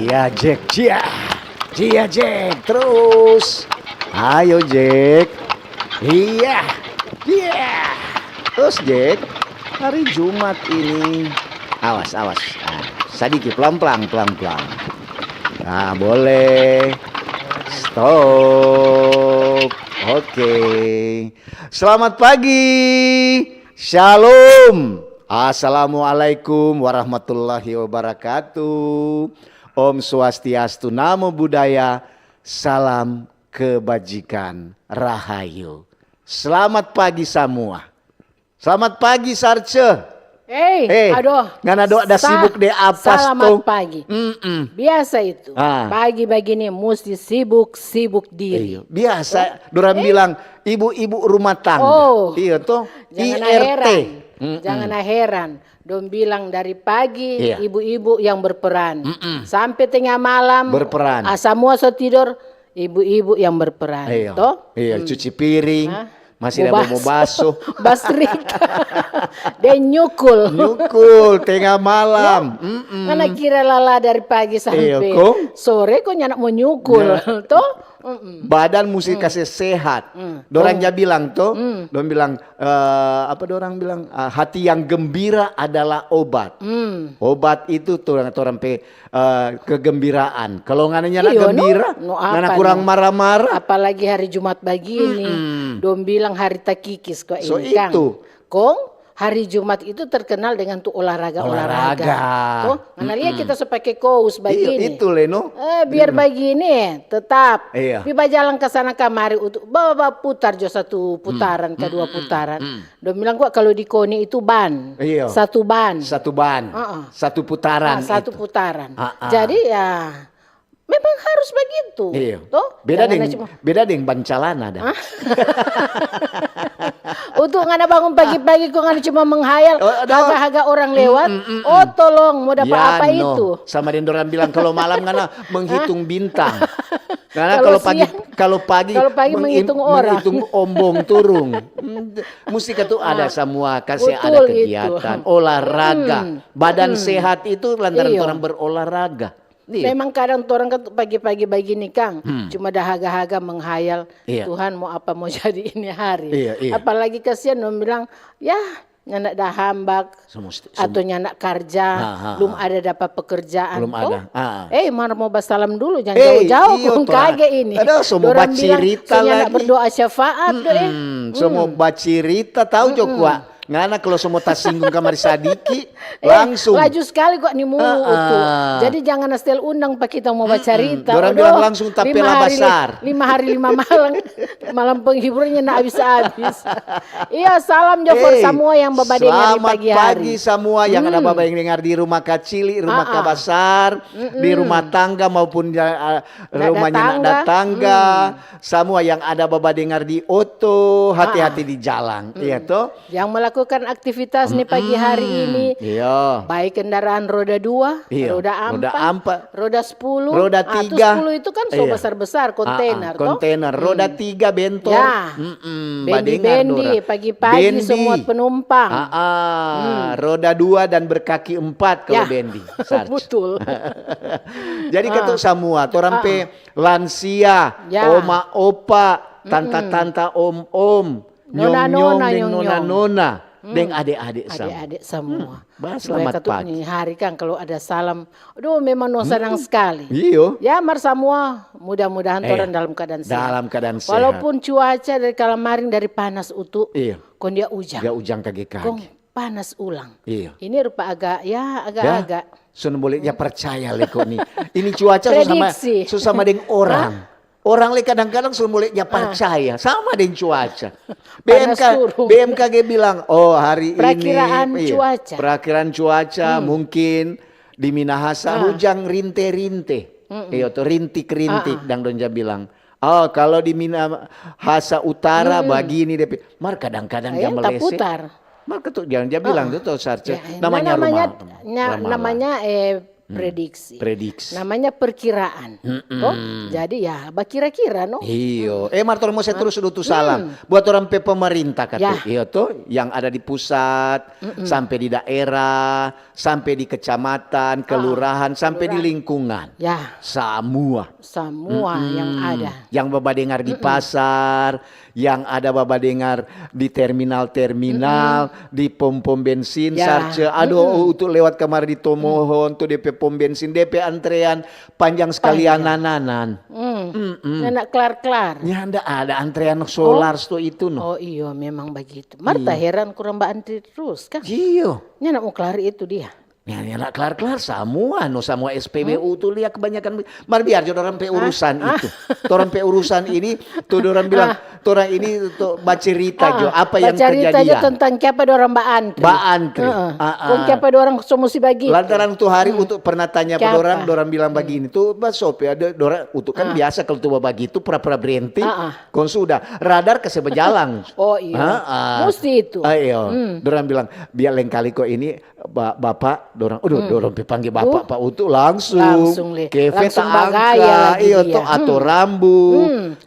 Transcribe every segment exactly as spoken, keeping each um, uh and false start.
Ya, Jack. Cia. Cia, Jack. Terus. Ayo, Jack. Iya. Iya. Terus, Jack. Hari Jumat ini. Awas, awas. Ah, sadiki, pelan-pelan, pelan-pelan. Nah, boleh. Stop. Oke. Selamat pagi. Shalom. Assalamualaikum warahmatullahi wabarakatuh. Om Swastiastu, Namo Buddhaya. Salam kebajikan. Rahayu. Selamat pagi samua. Selamat pagi, Sarce. Hei, Eh, aduh. Ngana doa ada Sa-, sibuk deh apa selamat to? Pagi. Mm-mm. Biasa itu. Ah. Pagi bagini musti sibuk-sibuk diri. Iyo, biasa. Dorang Eh? Bilang ibu-ibu rumah tangga. Oh. Iyo to. Jangan I R T. Heran. Mm-mm. Jangan heran. Dong bilang dari pagi Iya. Ibu-ibu yang berperan. Mm-mm. Sampai tengah malam. Berperan. Ah, semua so tidur, ibu-ibu yang berperan. Iyo. To? Iyo, hmm. Cuci piring. Hah? Masih ada mau baso. Basrita. Dia nyukul. Nyukul tengah malam. Ya. Mm-mm. Ngana kira lala dari pagi sampai sore, kong nyanda mau nyukul. Nah. To? Mm-mm. Badan musti kase sehat. Mm. Dorang ja bilang to, dong bilang, eh, apa dorang bilang, eh, hati yang gembira adalah obat. Mm. Obat itu torang, torang pe, eh, kegembiraan. Kalau ngana nyanda gembira, no? No apa ngana kurang no? Mara-mara. Apalagi hari Jumat bagini, dong bilang hari takikis kok. So ini, Kang. Itu. Kong hari Jumat itu terkenal dengan tu olahraga-olahraga. Olahraga. To, ngana lia kita so pake kous bagini. Iyo, itu le, no. Eh, biar bagini, tetap. Iya. Pi bajalang ka sana kamari untuk ba, ba putar jo satu putaran, kedua putaran. Dong bilang kwa kalau di KONI itu ban. Iyo. Satu ban. Satu ban. Heeh. Satu putaran. Ah, satu putaran. Ah, ah. Jadi ya, memang harus begitu. Iyo. To? Beda deng, beda deng ban calana dah. Hah? Untuk ngana bangun pagi-pagi kong ngana cuma menghayal, haga-haga orang lewat. Oh, tolong, mau dapa apa itu? Sama deng dorang bilang, kalau malam ngana menghitung bintang. Ngana kalau pagi, kalau pagi menghitung orang. Menghitung ombong turung. Musti katu ada samua, kasi ada kegiatan, olahraga. Badan sehat itu lantaran orang berolahraga. Iya. Memang kadang torang kan pagi-pagi bagini, Kang, cuma da haga-haga menghayal, Tuhan mau apa mau jadi ini hari. Iya, iya. Apalagi kasihan dong bilang, ya, nyanda da hambak atau nyanda karja, belum ada dapa pekerjaan. Belum ada. Eh, mar mau basalam dulu, jangan jauh-jauh, iyo, kong kage ini. Aduh, so mau bacirita lagi. Dorang bilang, so nyanda berdoa syafaat, do, eh. So mau bacirita, tau jo kwa. Ngana kalau so mo tasinggung kamari sadiki, langsung. Eh, laju skali kwa ni mulu tu. Jadi jangan astel undang pa kita mo bacarita. Dorang bilang langsung tapela basar. Lima hari, lima malam, malam penghiburannya na abis-abis. Iya, salam jo for samua yang babadengar di pagi hari. Selamat pagi samua yang ada babadengar di rumah kacili, rumah kabasar, di rumah tangga maupun di, eh, rumahnya nak datangga. Samua yang ada babadengar di oto, hati-hati di jalan. Iya to? Yang melakukan aktivitas ni pagi hari ini, baik kendaraan roda dua, roda ampat, roda sepuluh, roda tiga. Sepuluh itu kan so besar-besar, kontainer to? Kontainer, roda tiga bentor. Ya. Bendi-bendi, pagi-pagi so muat penumpang. Roda dua dan berkaki empat kalau bendi. Betul. Jadi katu samua, torang pe lansia, oma, opa, tanta-tanta, om-om, nyong-nyong, deng nona-nona, deng ade-ade samua. Ade-ade samua. Bah, selamat pagi. Ni hari kan kalau ada salam, aduh, memang no sanang skali. Iyo. Ya, mar samua, mudah-mudahan torang dalam keadaan sehat. Dalam keadaan sehat. Walaupun cuaca dari kalamaring dari panas utu, kong dia ujang. Dia ujang kage-kage. Kong panas ulang. Iya. Ini rupa agak, ya, agak-agak. So no bole ja percaya le ko ni. Ini cuaca so sama, so sama deng orang. Orang le kadang-kadang so no bole ja percaya, sama deng cuaca. B M K, B M K G bilang, "Oh, hari ini," perakiraan cuaca mungkin di Minahasa hujang rinte-rinte. Iyo to, rintik-rintik, dang dong ja bilang. Oh, kalo di Minahasa Utara bagini depe. Mar kadang-kadang ja melese. Mar katu, ja bilang tu to, Sarce. Namanya rumah, namanya, eh, prediksi. Prediksi. Namanya perkiraan. Toh? Jadi ya, bakira-kira, no? Iyo. Eh, mar torang mo se terus dulu tu salam. Buat orang pe pemerintah katu. Ya. Iyo toh, yang ada di pusat, sampe di daerah, sampe di kecamatan, kelurahan, sampe di lingkungan. Ya. Samua. Samua yang ada. Yang babadengar di pasar, yang ada babadengar di terminal-terminal, di pom-pom bensin, ya, sarce. Aduh, untuk lewat kamari di Tomohon, tu depe pom bensin, depe antrean panjang skali. Panjang. Anananan. Nyanda klar-klar. Nyanda ada antrean solar sto itu, no. Oh, iyo, memang bagitu. Marta heran kurang baantri terus, kan? Iyo. Nyanda mo klar itu dia. Ya, ya, nda klar-klar samua, no, samua S P B U tu lia kebanyakan. Mar biar jo dorang pe urusan itu. Dorang pe urusan ini, tu dorang bilang, dorang ini tu bacerita jo apa yang terjadi. Bacerita jo tentang kiapa dorang baantri. Baantri. Heeh. Kong kiapa dorang so musti bagitu. Lantaran tu hari untuk pernah tanya pa dorang, dorang bilang bagini, tu basope ada dorang untuk kan biasa kalau tu bagitu pura-pura berhenti, kong sudah radar kase bajalang. Oh iya. Musti itu. Ayo, dorang bilang, biar lengkali kok ini Ba-, bapak, dorang, aduh, dorang pe pangge bapak, Pak Utu langsung. Langsung le. Keve langsung ta bagaya angka, lagi iyo dia. To, ator rambu.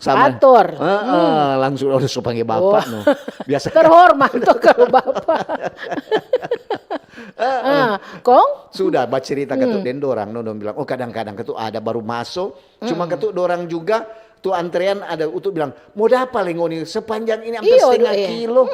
Sama ator. Heeh, langsung, oh, so pangge bapak, no. Biasa terhormat to kalau bapak. Heeh. Ah, kong? Sudah, bacerita katu deng dorang, no, dong bilang, oh, kadang-kadang katu ada baru maso, cuma katu dorang juga, tu antrean ada, Utu bilang, "Mo dapa le ngoni sepanjang ini amper setengah kilo?"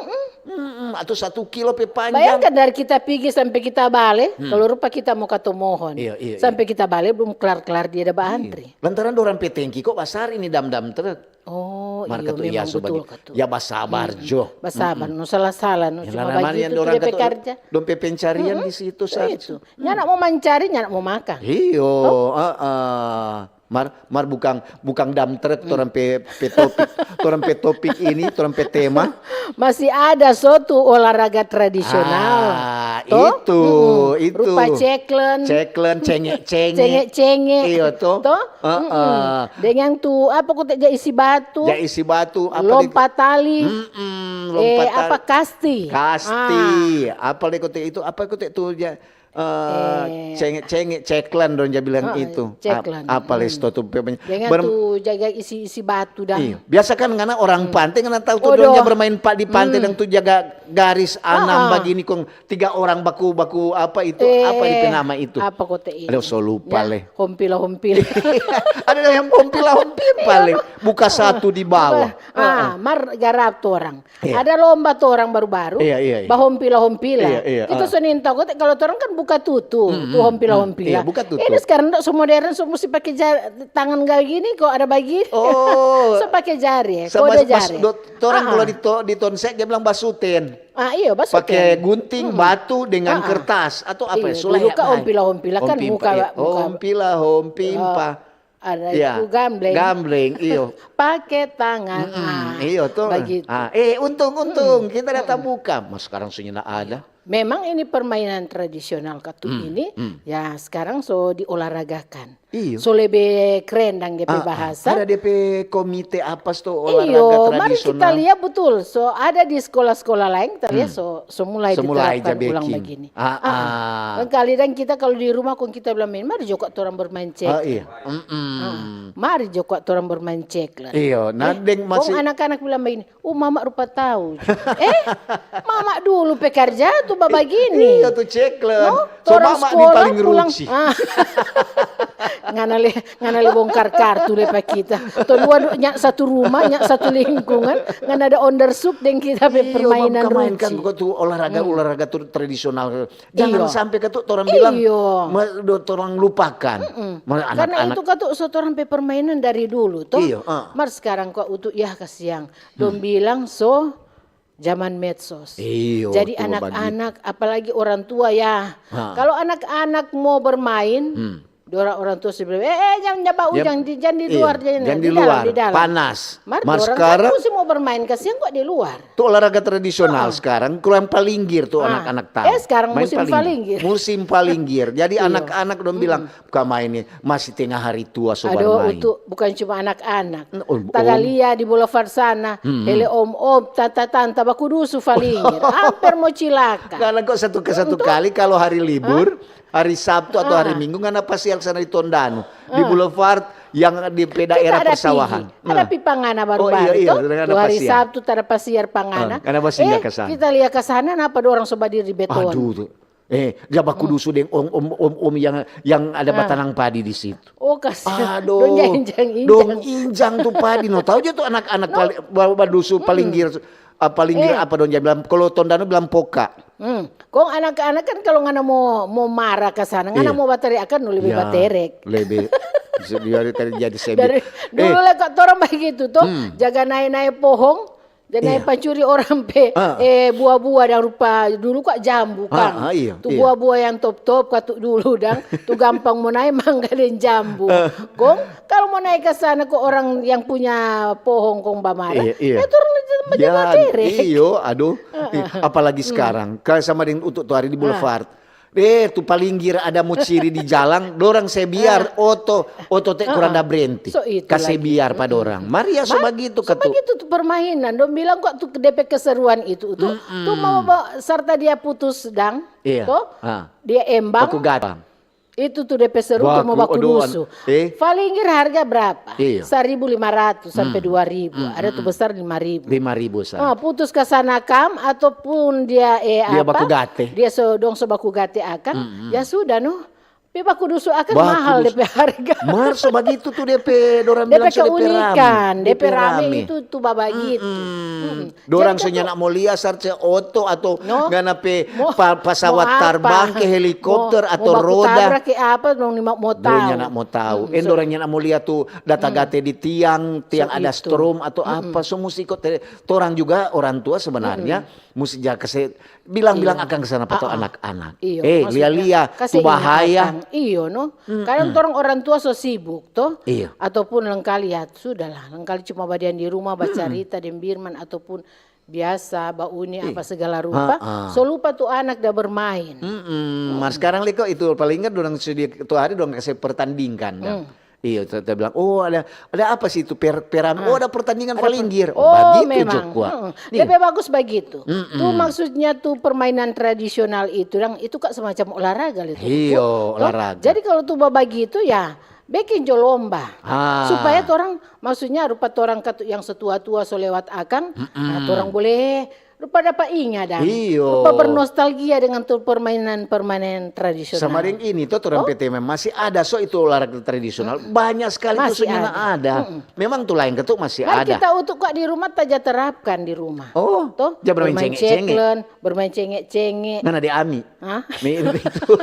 Mm-mm, atau satu kilo pe panjang. Bayangkan dari kita pigi sampe kita bale, kalu rupa kita mo ka Tomohon. Iya, iya, sampe kita bale blum klar-klar dia ada baantri. Lantaran dorang pe tengki kok basar ini dam-dam truk. Oh, mar iyo, katu, memang iya, betul katu. Ya basabar jo. Basabar, no salah-salah, no cuma bagitu tu dia pe karja. Dong pe pencarian di situ saja. Nyanda mo mancari, nyanda mo makang. Iyo, heeh. Mar, mar bukang, bukang dam truk, torang pe, pe topik, torang pe topik ini, torang pe tema. Masih ada so tu olahraga tradisional. Ah, itu, itu. Rupa ceklen. Ceklen, cenge-cenge. Cenge-cenge. Iyo, to. To? Heeh. Deng yang tu, apa kote ja isi batu. Ja isi batu, apa lompat tali. Mm-mm, lompat tali. Eh, apa, kasti. Kasti. Ah. Apa le kote itu, apa kote tu ja. Eh, cenge-cenge, ceklan dong ja bilang itu. Ceklan. Apa le sto tu pe-, deng tu jaga isi-isi batu dang. Iya. Biasa kan ngana orang pante, ngana tau tu dong ja bermain pa-, di pante dang tu jaga garis anam bagini kong tiga orang baku, baku apa itu, apa di pe nama itu? Apa kote itu? Aduh, so lupa le. Hompila-hompila. Ada yang hompila-hompimpa le. Buka satu di bawah. Ah, mar garap tu orang. Iya. Ada lomba tu orang baru-baru, bahompila-hompila. Iya, iya, kita so nintau, kalu torang kan buka tutu, tu hompila-hompila. Iya, buka tutu. Ini sekarang dok so modern, so musti pake ja-, tangan gini, kok ada bagini. Oh. So pake jari, kode jari. Torang kalau di to-, di tonsek, dia bilang basuten. Ah, iya, basuten. Pake gunting, batu, dengan kertas. Atau apa ya? Iya, dulu kan hompila-hompila kan muka, muka. Hompila-hompimpa. Ada itu gambleng. Gambleng, iyo. Pake tangan. Iyo, to. Bagitu. Ah, eh, untung, untung. Kita datang buka. Mas, sekarang sudah ndak ada. Memang ini permainan tradisional katu ini, ya sekarang so diolahragakan. Iyo. So lebe keren dang depe bahasa. Ada depe komite apa sto olahraga tradisional. Iyo, mari kita lia betul. So ada di sekolah-sekolah lain, kita lia so So mulai diterapkan ulang bagini. Ah, ah. Kali dang kita kalu di rumah kong kita bilang main, mari jo kwa torang bermain ceklan. Ah, iya. Mari jo kwa torang bermain ceklan. Iyo, nah, deng masih. Kong anak-anak bilang bagini, "Uh, mama rupa tau." Eh, mama dulu pe karja tu babagini. Iya, tu ceklan. No, so torang mama ni sekolah paling pulang. Ruci. Ah. Ngana le Ngana le bongkar kartu le pa kita. Tong dua du-, nya satu rumah, nya satu lingkungan, ngana ada onderzoek deng kita pe permainan ruci. Iyo, maka mainkan katu olahraga, olahraga tu tradisional. Jangan sampe katu torang bilang, ma-, do-, torang lupakan. Karena anak-anak itu katu so torang pe permainan dari dulu, to. Iyo, ah. Mar sekarang kwa utu, yah, kasiang. Dong bilang so Zaman medsos. Iyo, jadi anak-anak, apalagi orang tua ya. Ha. Kalau anak-anak mau bermain, dorang orang tua sudah bilang, "Eh, eh, jangan, jangan bau, jangan di, jangan di luar, jangan di dalam, di dalam." Panas. Mar dorang kan musti mau bermain, kasihan kok di luar. Tu olahraga tradisional sekarang, kurang palinggir tu anak-anak tahu. Eh, sekarang musim palinggir. Musim palinggir. Jadi anak-anak dong bilang, Bukan main ni, masih tengah hari tua so barmain. Aduh, Utu, bukan cuma anak-anak. Tada lia di boulevard sana, hele om-om, tanta-tanta, baku dusu palinggir. Amper mo cilaka. Karena kok satu ke satu kali kalau hari libur, Hari Sabtu atau hari Minggu ngana pasiar sana di Tondano, di Boulevard yang di pe daerah persawahan. Ada pipa ngana baru-baru to. Tu hari Sabtu tada pasiar pa ngana. Ngana basinggah ka sana. Kita lia ka sana, napa dorang so badiri di beton. Aduh, tu. Eh, ja baku dusu deng om, om, om, om yang, yang ada batanang padi di situ. Oh, kasiang. Aduh. Dong ja injang-injang. Dong injang tu padi, no. Tau ja tu anak-anak badusu palinggir, ah, palinggir apa dong ja bilang, kalo Tondano bilang poka. Hmm. Kong anak-anak kan kalo ngana mo, mo mara ka sana, ngana mo bateri akan no lebe baterek. Lebe. Bisa biar tadi jadi sebi. Dari dulu lah kok torang bagitu to, jaga nae-nae pohong, dan nae pancuri orang pe, eh, buah-buah dang rupa dulu kok jambu kan. Ah, ah, iya, iya. Tu buah-buah yang top-top katu dulu dang, tu gampang mo nae mangga deng jambu. Kong kalo mo nae ka sana kong orang yang punya pohong kong bamara, iya, iya, ya torang jaga baterek. Iyo, aduh. Ih, apalagi sekarang, ka sama deng utu tu hari di Boulevard. Eh, tu palinggir ada mo ciri di jalang, dorang se biar oto, oto te kurang da brenti. So itu lagi. Kase biar pa dorang. Maria so bagitu katu. So bagitu tu permainan. Dong bilang kok tu depe keseruan itu, tu, tu mau ba-, serta dia putus dang, to? Dia embang. Baku gatang. Itu tu depe seru tu mo baku dusu. Palinggir harga berapa? Saribu lima ratus sampe dua ribu. Ada tu besar lima ribu. Lima ribu sa. Ah, putus ka sana kam ataupun dia, eh, apa? Dia so, dong so baku gate akang. Ya sudah no. Pe baku dusu akang mahal depe harga. Mar so bagitu tu depe, dorang bilang so depe rame. Depe keunikan, depe rame itu tu babagitu. Dorang so nyanda mo lia sar se oto atau ngana pe pa-, pasawat tarbang ke helikopter atau roda. Mo baku tabrak ke apa, dong ni mo tau. Dong nyanda mo tau. Eh, dorang nyanda mo lia tu data gate di tiang, tiang ada strom atau apa. So musti iko te-, torang juga orang tua sebenarnya musti jaga se-, bilang-bilang akang ke sana pa tu anak-anak. Eh, lia-lia, tu bahaya. Iyo, no. Kadang torang orang tua so sibuk, to? Ataupun lengkali, ya, sudahlah, lengkali cuma badiam di rumah, bacarita deng Birman, ataupun biasa, bauni apa segala rupa, so lupa tu anak da bermain. Mar sekarang liko itu paling ingat dorang sudah tu hari dorang kase pertandingkan, kan? Iyo, ta bilang, "Oh, ada, ada apa sih itu per-, perame? Oh, ada pertandingan palinggir." Oh, bagitu jo kwa. Lebe bagus bagitu. Tu maksudnya tu permainan tradisional itu, dang, itu kak semacam olahraga itu. Iyo, olahraga. Jadi kalau tu bagitu ya, bikin jo lomba. Supaya torang, maksudnya rupa torang katu yang setua-tua so lewat akang, nah, torang boleh rupa dapa inga dang. Iyo. Rupa bernostalgia dengan tu permainan-permainan tradisional. Sama deng ini to, torang P T M masih ada so itu olahraga tradisional. Banyak sekali tu so nyanda ada. Memang tu laeng katu masih ada. Mari kita untuk kak di rumah taja terapkan di rumah. Oh, to? Ja bermain cengek-cengek. Bermain cengek-cengek. Ngana de ami. Hah? Mi-, itu.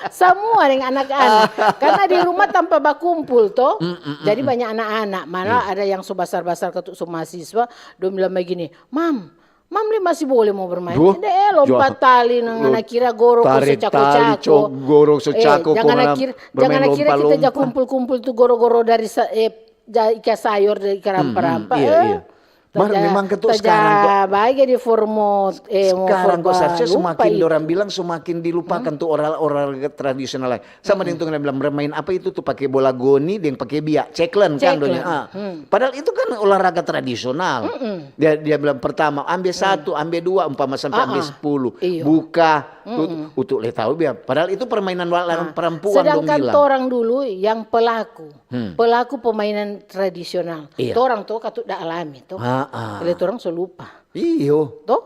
Samua deng anak-anak. Karena di rumah tanpa bakumpul to. Jadi banyak anak-anak. Malah ada yang so basar-basar katu so mahasiswa, dong bilang bagini, "Mam, Mam le masih boleh mo bermain?" Duh. Nde, eh, lompat tali, ngana kira goro ko se cako-cako. Tarik tali, cok, goro se cako ko ngana kira, jangan kira kita ja kumpul-kumpul tu goro-goro dari sa-, eh, ja-, ika sayor dari ika rampa-rampa. Iya, iya. Mar, memang katu sekarang kok, bae jadi formo, eh, mo sekarang kok formo seharusnya lupa semakin itu. Dorang bilang semakin dilupakan tu oral-, olahraga tradisional lain. Sama deng tu ngana bilang bermain apa itu tu pake bola goni deng pake bia, ceklen kan donya. Padahal itu kan olahraga tradisional. Dia, dia bilang pertama ambe satu, ambe dua, umpama sampe ambe sepuluh, buka, tu, utuk le tau bia. Padahal itu permainan wa-, perempuan dong bilang. Sedangkan torang dulu yang pelaku, pelaku permainan tradisional. Iya. Torang to katu da alami to. Jadi torang so lupa. Iyo. To?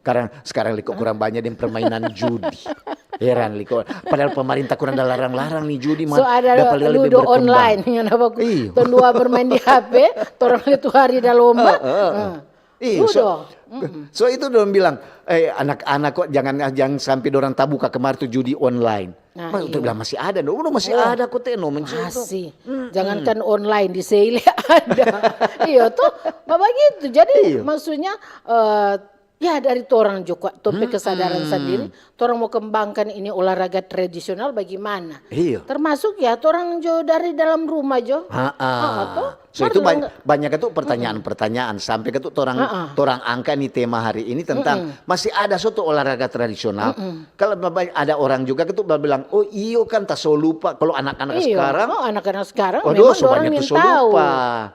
Sekarang, sekarang liko kurang banyak deng permainan judi. Heran liko. Padahal pemerintah kurang da larang-larang ni judi, so ada ludo online, ngana baku. Iyo. Tong dua bermain di H P, torang le tu hari da lomba. Iyo, so, so itu dong bilang, eh, anak-anak kok jangan, jangan sampe dorang tabuka kemari tu judi online. Nah, iya. Bilang masih ada, no, masih ada kok te, no, masih. Jangankan online, di seile ada. Iyo, to, bagitu. Jadi, maksudnya, eh, ya, dari torang jo kwa, tong pe kesadaran sandiri, torang mo kembangkan ini olahraga tradisional bagimana. Iyo. Termasuk ya, torang jo dari dalam rumah jo. Ha, to? So, itu banya-, banyak itu pertanyaan-pertanyaan sampe itu torang, torang angka ni tema hari ini tentang masih ada so tu olahraga tradisional. Kalo ba-, ba-, ada orang juga itu ba-, bilang, "Oh iyo kan, ta so lupa." Kalo anak-anak sekarang, oh, anak-anak sekarang memang dorang yang so tau.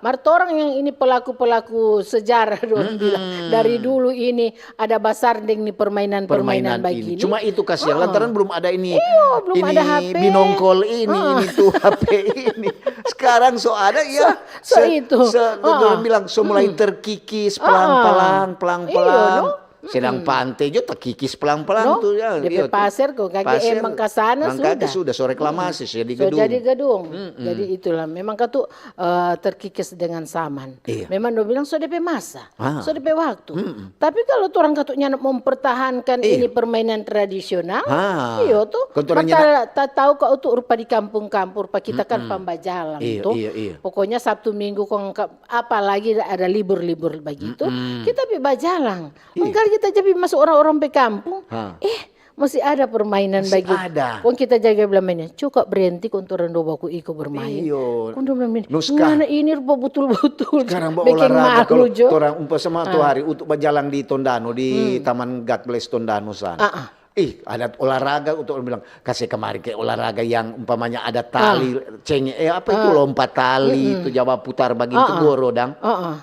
Mar torang yang ini pelaku-pelaku sejarah dorang bilang dari dulu ini ada basar deng ni permainan-permainan bagini. Cuma itu kasihan lantaran belum ada ini, iyo, belum ada ini H P. Binongkol ini, ini tu H P ini. Sekarang so ada, ya. So, so itu. Se-, se-, dorang bilang, so mulai terkikis pelang-pelang, pelang-pelang. Iyo, no? Sedang pante jo terkikis pelang-pelang tu, ya. Depe paser ko, kage emang kasana sudah. Sudah, so reklamasi, so jadi gedung. So jadi gedung. Jadi itulah, memang katu, eh, terkikis dengan zaman. Iya. Memang dong bilang, "So depe masa, so depe waktu." Tapi kalo torang katu nyanda mempertahankan ini permainan tradisional, iyo tu. Kan torang nyanda ta-, ta tau kau tu rupa di kampung-kampung, pa kita kan pambajalang tu. Iyo, iyo. Pokoknya Sabtu Minggu kong ka-, apalagi ada libur-libur bagitu, kita pi bajalang. Iya. Mangkali kita ja pi maso orang-orang pe kampung, eh, masih ada permainan bagitu. Masih ada. Kong kita jaga bilang mainnya, "Cukup berhenti kong torang dua baku iko bermain." Iyo. Kong dong bilang, "Ngana ini rupa butul-butul." Sekarang ba olahraga, kalo torang umpa sama tu hari, untuk bajalang di Tondano, di Taman God Bless Tondano sana. Ih, ada olahraga untuk bilang, "Kase kamari ke olahraga yang umpamanya ada tali, cenge, eh, apa itu, lompat tali, itu jaba putar bagitu, goro dang."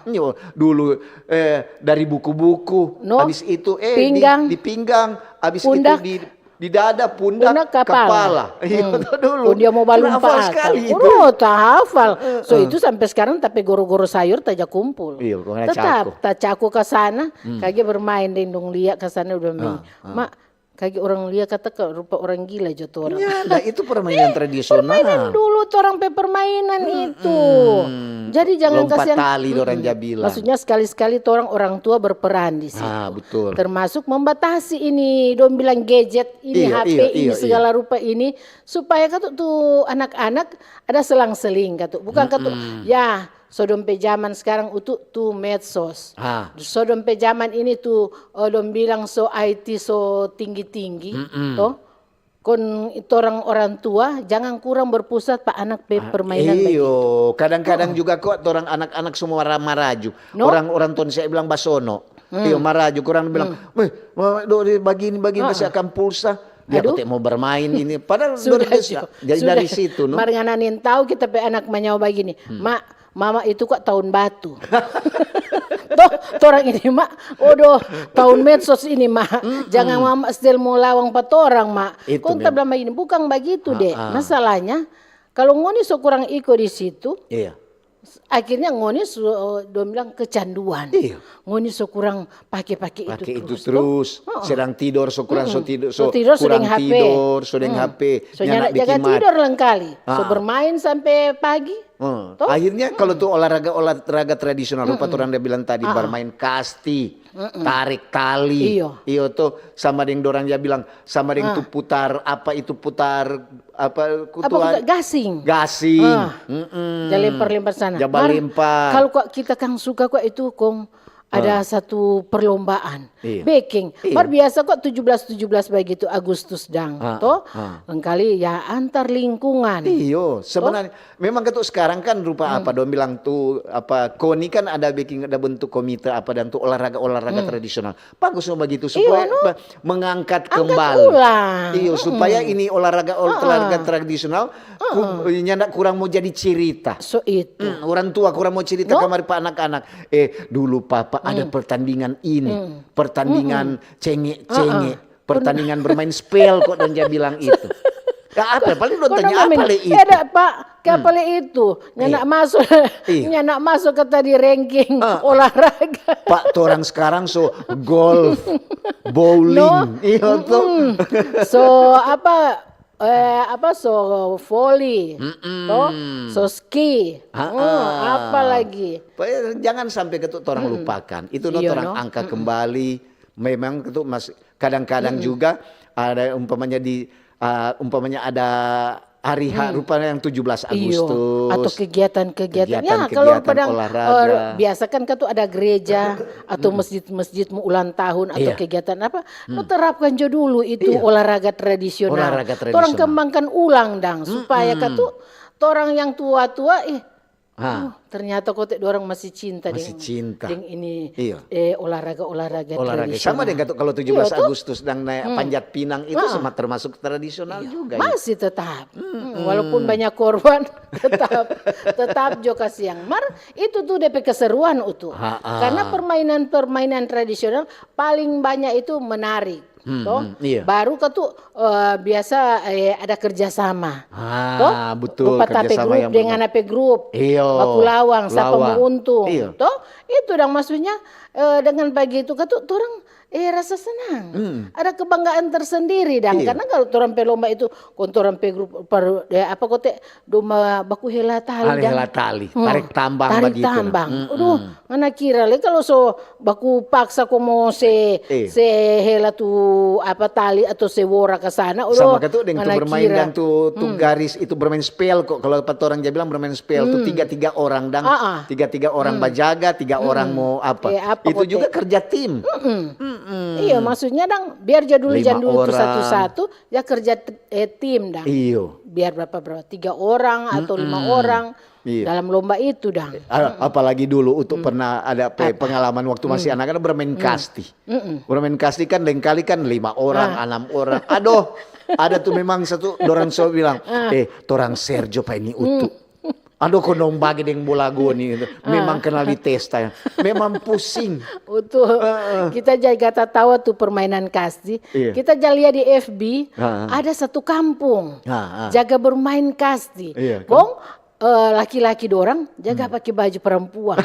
Iyo, dulu, eh, dari buku-buku, abis itu, eh, di pinggang, abis itu di, di dada, pundak, kepala. Iyo, dulu. Oh, dia mo balumpa akang. Hafal skali itu. Oh, ta hafal. So, itu sampe skarang ta pe goro-goro sayur ta ja kumpul. Iyo, kong ada cako. Tetap ta cako ka sana, kage bermain deng dong lia ka sana udah main. Mak, kage orang lia kata ka rupa orang gila jo torang. Nyanda, itu permainan tradisional. Permainan dulu, torang pe permainan itu. Jadi jangan kasihan. Lompat tali, dorang ja bilang. Maksudnya sekali-sekali torang orang tua berperan di situ. Ah, betul. Termasuk membatasi ini, dong bilang gadget ini, H P ini, segala rupa ini, supaya katu tu anak-anak ada selang-seling katu. Bukan katu, ya, so dong pe jaman skarang utu tu medsos. So dong pe jaman ini tu, eh, dong bilang so I T so tinggi-tinggi, to. Kon torang orang tua jangan kurang berpusat pa anak pe permainan bagitu. Iyo, kadang-kadang juga kok torang anak-anak semua ra-, maraju. No? Orang, orang Indonesia bilang basono. Iyo, maraju, kurang bilang, "Weh, ma-, do, di, bagini, bagini, kase akang pulsa." Dia kote mo bermain ini. Padahal sudah, dari situ, no? Mar ngana nintau kita pe anak manyao bagini, "Mak, mama itu kok tahun batu." Toh, torang ini, "Mak, odo, tahun medsos ini, Mak. Jangan mama stel mo lawang pa torang, Mak." Kong ta bilang bagini, "Bukang bagitu, Dek. Masalahnya, kalo ngoni so kurang iko di situ, akhirnya ngoni su-, dong bilang kecanduan. Iyo. Ngoni so kurang pake-pake itu terus, to." Sedang tidor, so kurang, so tidor, so kurang tidor, so deng H P. So nyanda jaga tidor lengkali. So bermain sampe pagi. To? Akhirnya kalo tu olahraga, olahraga tradisional, rupa torang da bilang tadi, bermain kasti, tarik tali. Iyo. Iyo to, sama deng dorang ja bilang, sama deng tu putar, apa itu putar, apa, kutu, gasing. Gasing. Ja lempar-lempar sana. Mar, kalo kwa kita kang suka kwa itu kong ada satu perlombaan. Iya. Beking. Mar biasa kwa tujuh belas tujuh belas bagitu Agustus dang, to? Engkali ya antar lingkungan. Iyo, sebenarnya memang katu sekarang kan rupa apa dong bilang tu, apa, koni kan ada beking, ada bentuk komite apa dan tu olahraga-olahraga tradisional. Bagus no bagitu supaya mengangkat kembali. Iyo, supaya ini olahraga, olahraga tradisional nyanda kurang mo jadi cirita. So itu. Orang tua kurang mo cirita kamari pa anak-anak. "Eh, dulu papa ada pertandingan ini, pertandingan cenge-cenge, pertandingan bermain spel," kok dong ja bilang itu. Ya apa? Paling dong tanya apa le itu? Ada, Pak. Apa le itu? Nyanda maso, nyanda maso kata di ranking olahraga. Pak, torang sekarang so golf, bowling, iyo to. So apa, eh, apa, so voli, to, so ski, apa lagi? Jangan sampe katu torang lupakan. Itu no torang angka kembali. Memang itu masih kadang-kadang juga ada umpamanya di, ah, umpamanya ada hari H rupa yang tujuh belas Agustus. Atau kegiatan-kegiatan. Ya, kalau kegiatan padang, olahraga. Eh, biasa kan, kan tu ada gereja atau masjid-masjid mau ulang tahun atau kegiatan apa, no terapkan jo dulu itu olahraga tradisional. Olahraga tradisional. Torang kembangkan ulang dang, supaya kan tu torang yang tua-tua, ih, Ha. Oh, ternyata kote dorang masih cinta Masih deng, cinta. deng ini Iya. eh, olahraga-olahraga Olahraga tradisional. Sama dengan kalau tujuh belas Iya, toh? Agustus dan naik panjat pinang itu sama termasuk tradisional juga ya. Masih tetap. Hmm, walaupun banyak korban, tetap tetap jo kasiang. Mar itu tuh depe keseruan utu. Ha-ha. Karena permainan-permainan tradisional paling banyak itu menarik. Toh? hmm, iya. Baru ka tu eh, biasa eh, ada kerjasama. Ah, Toh? betul, Rupa tape kerjasama grup yang dengan benar. Ape grup. Iyo, Baku lawang, siapa lawang. mau untung. Iyo. Toh? Itu dang maksudnya eh, dengan begitu ka tu orang eh rasa senang. Ada kebanggaan tersendiri dang. Iya. Karena kalau orang pe lomba itu, kong orang pe grup per, eh, apa kote domba baku hela tali Hela dang. hela tali, Hmm, tarik tambang tarik begitu. tambang. Aduh, ngana kira le kalau so baku paksa ko mo se Eh. se hela tu apa tali atau se wora ke sana. Aduh, Sama ka tu deng tu ngana bermain kira. Dan tu, tu garis itu bermain spel kok. Kalau kata orang dia bilang bermain spel tu tiga-tiga orang dang. Ah, ah. Tiga-tiga orang bajaga, tiga orang mau apa. Eh, apa Itu kote? Juga kerja tim. Iya, maksudnya dang biar jadul Lima jadul itu orang. Satu-satu, ya kerja t- eh, tim dang. Iyo. Biar berapa berapa tiga orang atau lima orang Iya. dalam lomba itu dang. A- Apalagi dulu untuk pernah ada pe- pengalaman waktu masih anak-anak bermain kasti. Bermain kasti kan lengkali kan lima orang, enam orang. Aduh, ada tuh memang satu dorang so bilang, eh torang Sergio pa ini utu. Aduh, kondong bagi deng bola goni itu. Memang kenal di testa ya. Memang pusing. Betul. Kita jaga tatawa tuh permainan kasti. Iya. Kita ja lia di F B Ah. ada satu kampung Ah, ah. Jaga bermain kasti. Iya, kan? Kong eh, laki-laki dorang jaga pakai baju perempuan.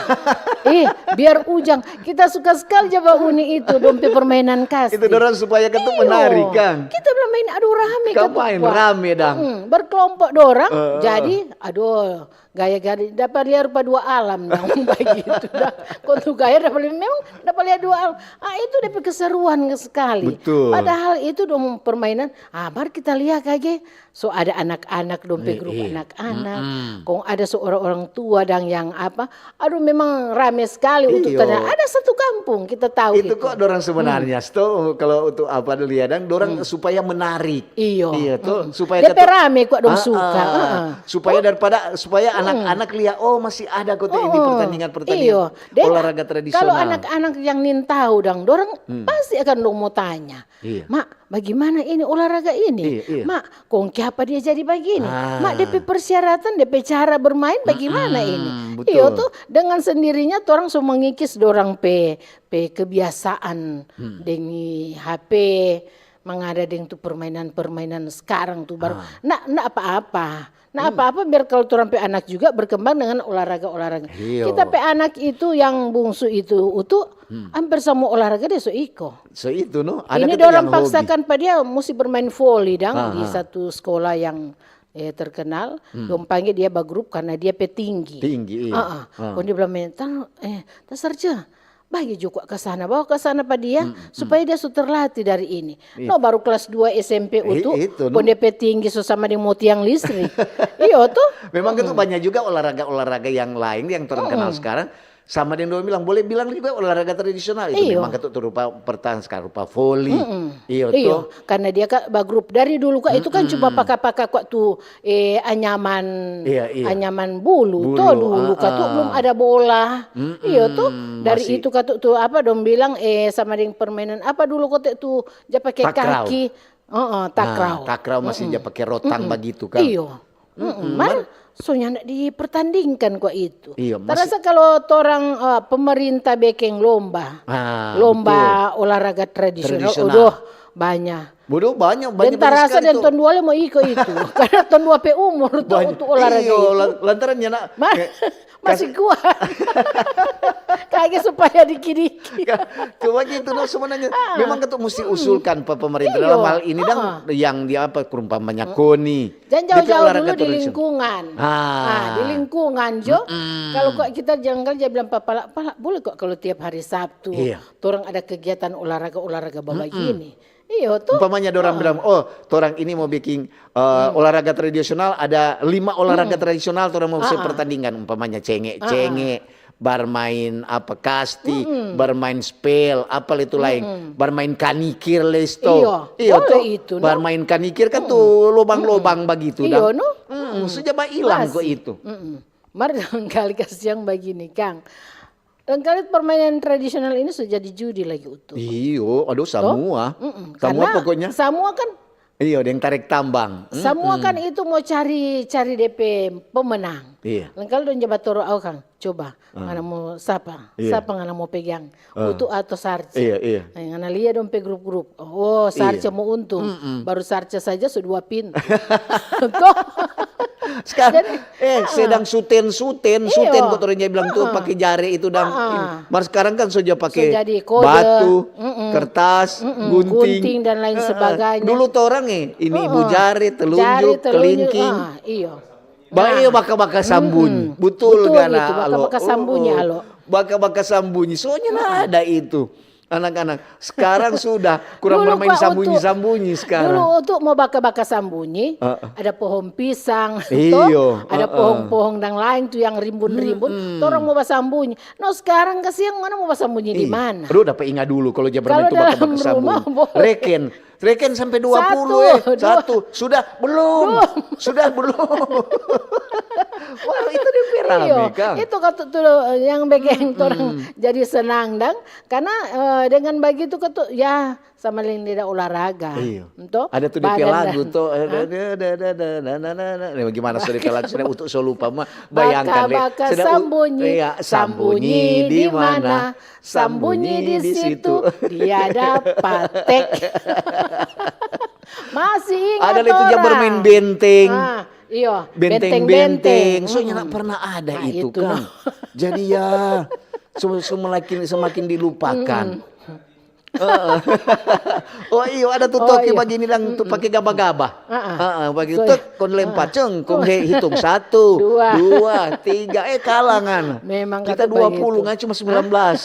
Eh, biar ujang. Kita suka sekali ja bauni itu dong pe permainan kasti. Itu dorang supaya kan tuh Iyo. Menarik kan. Kita bilang main aduh rame Kau kan tuh, main wah. Rame dang. Hmm, berkelompok dorang, Eh, eh. Jadi aduh gaya-gaya dapat lihat rupa dua alam dong begitu dah. Kau tuh gaya dapat lihat memang dapat lihat dua alam. Ah itu dapat keseruan sekali. Betul. Padahal itu dong permainan. Ah mari kita lihat kage. So ada anak-anak dong pe grup anak-anak. Kong ada so orang-orang tua dang yang apa. Aduh memang rame sekali untuk Iyo. Tana. Ada satu kampung kita tahu Itu itu. Kok dorang sebenarnya sto kalau untuk apa dulu ya dang dorang supaya menarik. Iyo. Iya tuh supaya Dia kata- pe rame kok dong Ah, suka. ah. Heeh. Supaya daripada supaya anak-anak lihat oh masih ada kok ini Oh, pertandingan-pertandingan iyo. Deng, olahraga tradisional. Kalau anak-anak yang nintau dang, dorang pasti akan dong mau tanya. Iya. Mak, bagaimana ini olahraga ini? Iya, iya. Mak, kong kiapa dia jadi begini? Ah. Mak, dia pe persyaratan, dia pe cara bermain bagaimana ini? betul. Iyo tuh, dengan sendirinya orang so mengikis dorang pe pe kebiasaan deng H P, mangada deng tu permainan-permainan sekarang tu baru. Ndak, ndak apa-apa. Nah, apa-apa biar kalau orang pe anak juga berkembang dengan olahraga-olahraga. Iyo. Kita pe anak itu yang bungsu itu, utu hampir semua olahraga dia so iko. So itu no, ada Ini kita dorang yang hobi. Paksakan pa dia musti bermain voli dang Ah, di ah. Satu sekolah yang eh, terkenal. Dong panggil dia bagrup karena dia pe tinggi. Tinggi, iya. Ah, ah. Ah. Kong dia bilang, "Mental, eh, tasarja, bagi jo kwa ka sana, bawa ka sana pa dia, supaya dia su terlatih dari ini." No, baru kelas dua S M P Eh, utu, itu, no. Kong dia pe tinggi so sama deng mo tiang listrik. Iyo tuh. Memang itu banyak juga olahraga-olahraga yang lain yang terkenal sekarang. Sama deng dong bilang, boleh bilang juga olahraga tradisional itu Iyo. Memang ketuk tu rupa pertahanan sekarang rupa voli. Iyo Iyo, tuh. Karena dia ka bagrup dari dulu ka itu kan cuma paka-paka kwa tu eh anyaman Iya, iya. anyaman bulu, Bulu, toh dulu ka tu ah, ah. Belum ada bola. Iyo tuh. Dari Masih- itu ka tu tu apa dong bilang eh sama deng permainan apa dulu kote tu ja pake Takraw. Kaki. Heeh, takraw. Nah, takraw masih dia pakai rotang begitu kan. Iyo. Mm-mm. Mar, so nyanda dipertandingkan kwa itu. Iyo, masih- Tarasa kalau torang eh, pemerintah bekeng lomba. Ah, Lomba olahraga tradisional. Tradisional. Udah banyak. Bodoh banyak banyak Dan tarasa sekali dan tuh. Ton dua le mo iko itu. Karena ton dua pe umur tuh Banyak. untuk olahraga Iyo, itu. lan- lantaran ya nak Ma- eh, Masih kuat. Kage supaya dikidiki. Coba gitu no sebenarnya. Memang ketuk mesti usulkan pa pemerintah Iyo. dalam hal ini dang yang dia apa kurang banyak koni. Jangan Dia pe jauh-jauh olahraga dulu di tradisional. Lingkungan. Ah. Nah, di lingkungan jo. Kalau kok kita jangan dia bilang papa, papa boleh kok kalau tiap hari Sabtu. Iya. Torang ada kegiatan olahraga-olahraga begini. Iyo tuh. Umpamanya dorang bilang, oh, torang ini mau bikin eh, olahraga tradisional, ada lima olahraga tradisional torang mau se pertandingan. Umpamanya cenge-cenge, barmain apa kasti, barmain spel, apa le tu lain, barmain kanikir le sto. Iyo, Iyo boleh tuh. Itu, no? Barmain kanikir kan tuh lobang-lobang begitu Iyo, dang. no? Sudah ba hilang kok Masih. Itu. Mm-mm. Mar lengkali kasiang bagini, kang. Lengkali permainan tradisional ini so jadi judi lagi, Utu. Iyo, aduh, samua. Mm-mm. Samua Karena pokoknya. Samua kan Iyo, deng tarik tambang. Mm. Samua kan itu mo cari, cari depe pemenang. Iya. Lengkali dong ja batoro au, kang. Coba, ngana mo sapa? Iya. Sapa ngana mo pegang? Utu atau Sarce? Iya, iya. Eh, ngana lia dong pe grup-grup. Oh, Sarce mo untung. Baru Sarce saja so dua pintu. Toh? Sekarang, eh, sedang suten, suten, suten, Iyo. kok torang ja bilang tuh pakai jare itu dang. Ah. Mar sekarang kan so ja pakai So jadi kode. batu, Mm-mm. kertas, Mm-mm. Gunting. Gunting dan lain Eh, eh. Sebagainya. Dulu torang eh, ini ibu jare, telunjuk, Jari, telunjuk, kelingking. Ah, iyo. Ba, iyo, baka-baka sambunyi. Mm-mm. Betul, Betul kan, itu, baka-baka alo? Sambunyi, Oh, oh. Alo. Baka-baka sambunyi. Soalnya nah ada itu. Anak-anak, sekarang sudah kurang Dulu bermain kwa sambunyi-sambunyi Utu, sekarang. Dulu Utu mo baka-baka sambunyi, Heeh. Ada pohong pisang, Iyo, toh, ada heeh. pohong-pohong dang lain tu yang rimbun-rimbun, torang mo basambunyi. No, sekarang kasiang, ngana mo basambunyi di Ih, mana? Aduh, dapa inga dulu kalau ja Kalau bermain tu dalam baka-baka sambunyi. rumah, boleh. Reken, reken sampai dua puluh, Satu, eh. dua. Satu, sudah belum? Sudah belum? Wah, itu dia rame, Iyo, Kang. Itu katu tu yang bikin orang jadi senang dang, karena eh, dengan begitu katu ya sama lain dia olahraga. Iyo. Toh? Ada tu depe Badan lagu dan- tuh. Eh, Hah? Da, da, da, da, da, na, na, na, na. Nah, gimana so depe lagu sudah untuk so lupa mah. Bayangkan deh. Baka-baka Sudah u- sambunyi, Iya, sambunyi di mana? Sambunyi di situ, dia dapat tek. Masih ingat Ada itu dia orang? bermain benteng. Ah, iyo, Benteng-benteng. benteng-benteng. Soalnya Mm-mm. Nggak pernah ada Nah, itu, itu Kang. no. Jadi ya, sem- semakin, semakin dilupakan. Heeh. Oh iyo, ada tu Oh, toki iyo. Bagini dang tu pakai gaba-gaba. Heeh. Heeh, bagi So, tek, kong lempat, ceng, kong he hitung satu, Dua. dua, tiga, eh kalangan. Memang Kita katu dua puluh, begitu. Ngan cuma sembilan belas.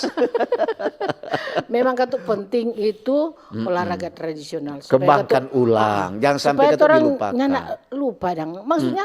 Memang katu penting itu olahraga tradisional. Supaya Kembangkan katu- ulang, jangan sampai Supaya katu orang dilupakan. Nyanda lupa dang. Maksudnya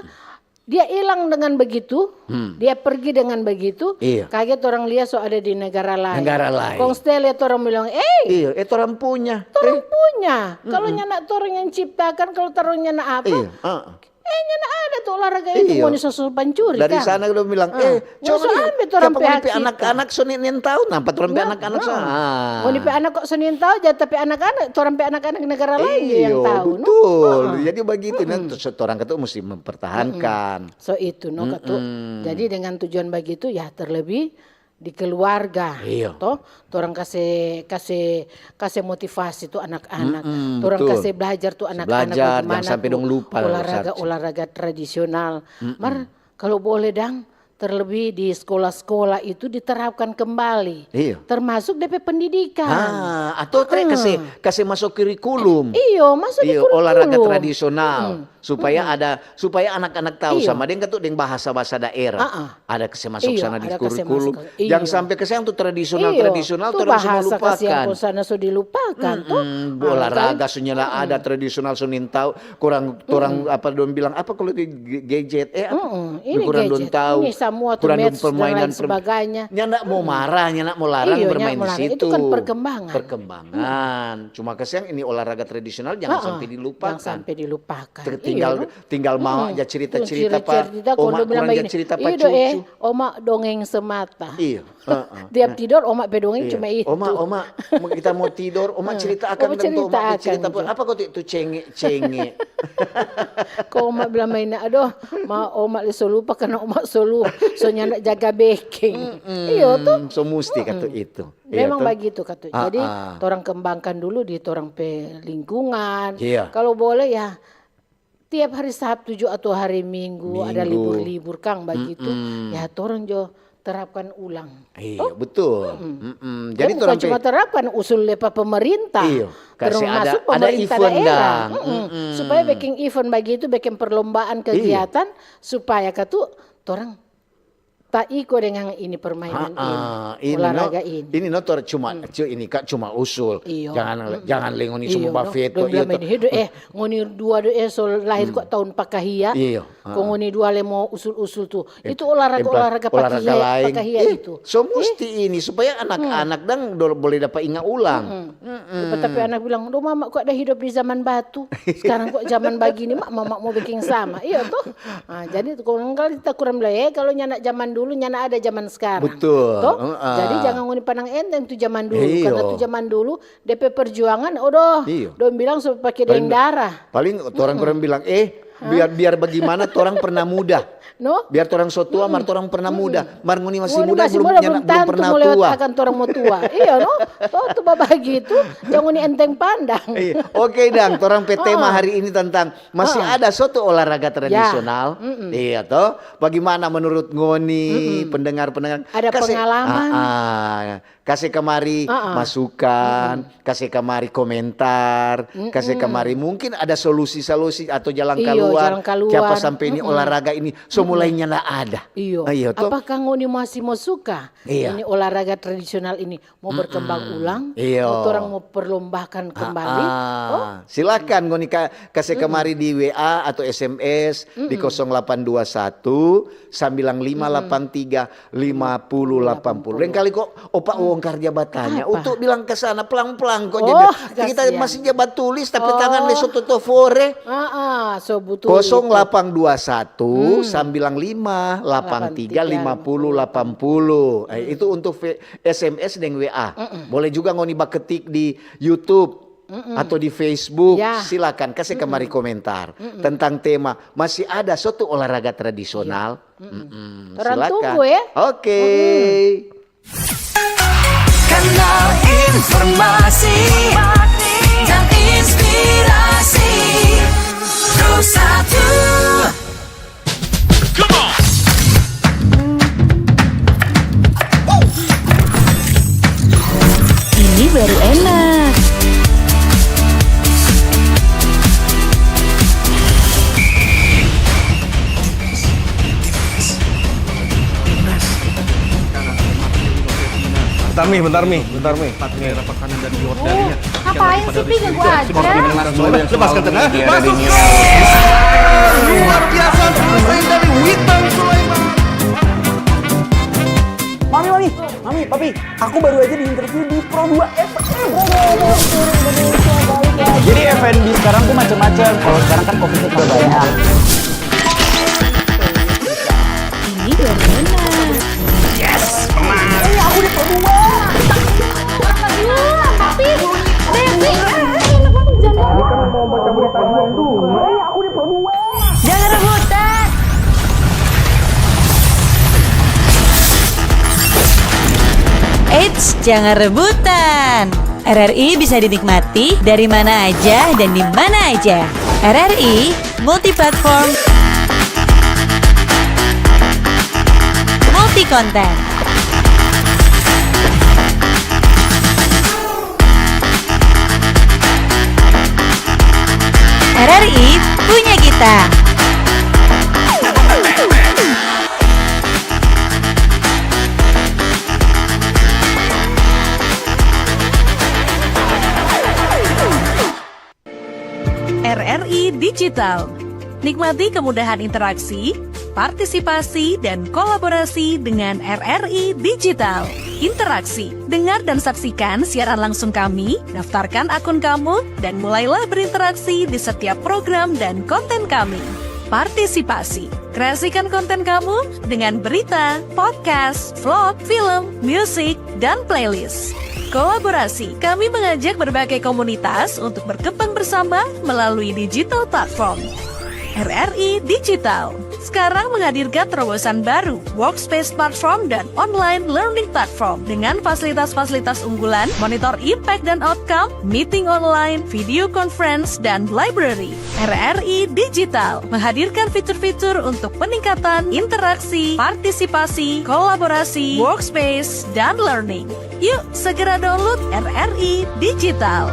dia hilang dengan begitu, dia pergi dengan begitu, Iya. Kaget orang lia so ada di negara lain. Negara lain. Kong stel lihat orang bilang, eh, Iya, eh orang punya. orang punya. Kalau nyanda orang yang ciptakan, kalau orang nyanda apa, Iya, heeh. eh nyanda ada tu olahraga itu Iya. mau disoso pancuri Dari kan? sana dia bilang, Ah, eh, ngana so ambe tu orang pe hak cipta. Anak-anak so nintau, nampa orang pe anak-anak so. Ah. Mau di pe anak kok so nintau, ja tapi anak-anak, orang pe anak-anak negara lain dia yang Iyo, tahu, no? Betul. Ah. Jadi begitu, nah, terus orang katu mesti mempertahankan. So itu no katu. Jadi dengan tujuan begitu ya terlebih di keluarga, Iyo. toh, orang kase kase kase motivasi tu anak-anak, Mm-mm, orang betul. Kase belajar tu anak-anak Belajar, bagaimana jangan sampai tu dong lupa, olahraga Sarce. Olahraga tradisional. Mar kalau boleh dang, terlebih di sekolah-sekolah itu diterapkan kembali, Iyo. Termasuk depe pendidikan. Ah, atau tre kase kase masuk kurikulum. Iyo, masuk di Iyo, kurikulum. Olahraga tradisional Mm-mm. supaya ada supaya anak-anak tahu Iyo. Sama deng katu deng bahasa-bahasa daerah. Ah, ah. Ada kase masuk Iyo, sana di ada kase kurikulum. Masuk. Iyo. Jangan sampai kase tu tradisional Iyo, tradisional tu orang so bahasa kasiang melupakan. Ko sana so dilupakan tu. Mm-mm, olahraga so nyanda ada tradisional so nintau kurang orang apa dong bilang apa kalau di g- gadget eh apa? Mm-mm, ini Kurang dong gadget, tahu. Ini semua tu Kurang dong medsos dan permainan lain sebagainya. Nyanda mau marah, nyanda mau larang Iyo, bermain nyanda mau di larang. situ. Itu kan perkembangan. Perkembangan. Cuma kasiang ini olahraga tradisional jangan Ah, sampai dilupakan. Jangan sampai dilupakan. Ter- Tinggal Iyo, no? tinggal mau aja cerita-cerita Cerita-cerita, pak. Oma kurang aja cerita pak Iyo, do, eh, cucu. Oma dongeng semata. Iya. Heeh. Tiap tidur Oma pe dongeng Iya. Cuma itu. Oma, oma, kita mau tidur, oma cerita akan Oma tentu, oma cerita cerita akan, apa? Apa kau tu cenge cenge? Ko Oma bilang main, aduh, ma Oma le so lupa karena Oma so lupa, so nyanda jaga beking. Iyo tu. Hmm, so musti katu itu. Iya Memang toh? Begitu katu. Ah, Jadi ah. Torang kembangkan dulu di torang pe lingkungan. Iya. Kalau boleh ya tiap hari Sabtu jo atau hari Minggu ada Minggu. Libur-libur kang begitu. Mm-mm. Ya torang jo terapkan ulang. Iya betul. Mm-mm. Jadi Jadi bukan torang pe cuma terapkan usul lepa pemerintah. Iya, kasi ada- Termasuk ada pemerintah event daerah. dang. Mm-mm. Mm-mm. Supaya bikin event begitu, bikin perlombaan kegiatan supaya katu torang ta iko dengan ini permainan ini, ini, olahraga no, ini. Ini no tor cuma, hmm. Ini Kak cuma usul. Iyo. Jangan, hmm. Jangan le ngoni semua bafeto. Dong bilang, "Ini, eh, ngoni dua do, eh, so lahir kok tahun pakahia." Iyo. Kong ngoni dua le mo usul-usul tu. Itu olahraga-olahraga pakahia itu. So musti ini supaya anak-anak dang boleh dapa inga ulang. Tapi anak bilang, "Duh, mama kok ada hidup di zaman batu. Sekarang kok zaman bagini, mak, mama mo bikin sama." Iyo toh. Nah, jadi tu kong kali kita kurang bilang, "Eh, kalau nyanda zaman dulu, nyanda ada zaman sekarang." Betul. Toh? Jadi jangan ngoni pandang enteng tu zaman dulu. Karena tu zaman dulu, depe perjuangan, odoh, dong bilang so pake deng darah. Paling torang kurang bilang, "Eh, biar, biar bagimana torang pernah muda." No? Biar torang so tua, mar torang pernah muda. Mar ngoni masih muda, belum tantu pernah mo lewat tua. Akan torang mo tua. Iyo, no? Toh, tu bagitu, jangan ngoni enteng pandang. Iya. Oke, dang, torang pe tema hari ini tentang masih ada suatu olahraga tradisional. Iya, toh? Bagaimana menurut ngoni, pendengar-pendengar? Ada pengalaman? Kase kamari masukan, kase kamari komentar, kase kamari mungkin ada solusi-solusi atau jalan kaluar. Iyo, jalan kaluar. Kiapa sampe ini olahraga ini so mulai nyanda ada. Iyo. Iyo, toh? Apakah ngoni masih mo suka ini olahraga tradisional ini mo berkembang ulang? Iyo. Atau orang mo perlombakan kembali? Silakan ngoni kase kamari di W A atau S M S di kosong delapan dua satu, sambilan lima lapan tiga, lima puluh lapan puluh. Lengkali kok, opa wong karja batanya. Untuk bilang ke sana pelang-pelang kok. Jadi kita masih jabat tulis, tapi tangan le so toto fore. Kosong delapan dua satu, sambilan lima lapan tiga, lima puluh lapan puluh. Eh, itu untuk V-, S M S deng W A. Boleh juga ngoni baketik di YouTube atau di Facebook, silakan kase kamari komentar tentang tema masih ada suatu olahraga tradisional. Iya. Torang tunggu, ya. Oke. Kanal informasi dan inspirasi. Terus satu. Ini baru enak. Bentar, Mi, bentar, Mi, bentar, Mi. Empat daerah pertahanan dan Jordan. Ngapain sih, Pi? Ganggu aja. Lepaskan tenang. Masuk. Luar biasa, selesai dari Witan Sulaiman. Mami, Mami, Mami, Papi, aku baru aja di-interview di Pro dua F M. Jadi F and B sekarang tuh macam-macam. Kalau sekarang kan covid-nya banyak. Ini baru enak. Yes, menang. Eh, aku di Pro dua. Tapi, Devi, eh, eh, enak banget, jangan. Ini kan mau baca berita dulu. Eh, aku di Pro dua. Jangan rebutan. Eits, jangan rebutan. R R I bisa dinikmati dari mana aja dan di mana aja. R R I multiplatform, multi konten. R R I punya kita. R R I Digital. Nikmati kemudahan interaksi, partisipasi, dan kolaborasi dengan R R I Digital. Interaksi. Dengar dan saksikan siaran langsung kami, daftarkan akun kamu, dan mulailah berinteraksi di setiap program dan konten kami. Partisipasi. Kreasikan konten kamu dengan berita, podcast, vlog, film, musik, dan playlist. Kolaborasi. Kami mengajak berbagai komunitas untuk berkembang bersama melalui digital platform. R R I Digital sekarang menghadirkan terobosan baru, workspace platform dan online learning platform, dengan fasilitas-fasilitas unggulan, monitor impact dan outcome, meeting online, video conference, dan library. R R I Digital menghadirkan fitur-fitur untuk peningkatan interaksi, partisipasi, kolaborasi, workspace, dan learning. Yuk, segera download R R I Digital.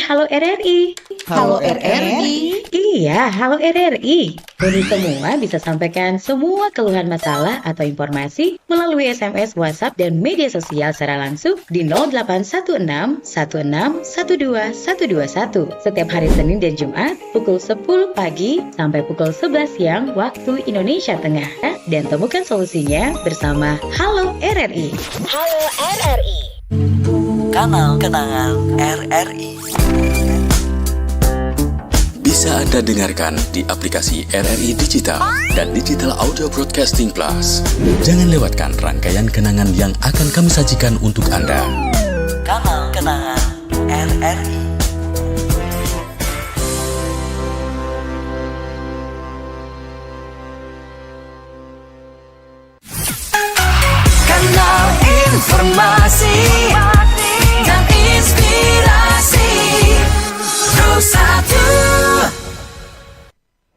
Halo R R I. Halo R R I. Iya, halo R R I. Ngoni semua bisa sampaikan semua keluhan masalah atau informasi melalui S M S, WhatsApp, dan media sosial secara langsung di nol delapan satu enam satu enam satu dua satu dua satu setiap hari Senin dan Jumat pukul sepuluh pagi sampai pukul sebelas siang waktu Indonesia Tengah. Dan temukan solusinya bersama Halo R R I. Halo R R I. Kanal kenangan R R I. Bisa Anda dengarkan di aplikasi R R I Digital dan Digital Audio Broadcasting Plus. Jangan lewatkan rangkaian kenangan yang akan kami sajikan untuk Anda. Kanal kenangan R R I. Kanal informasi dan inspirasi. Pro satu.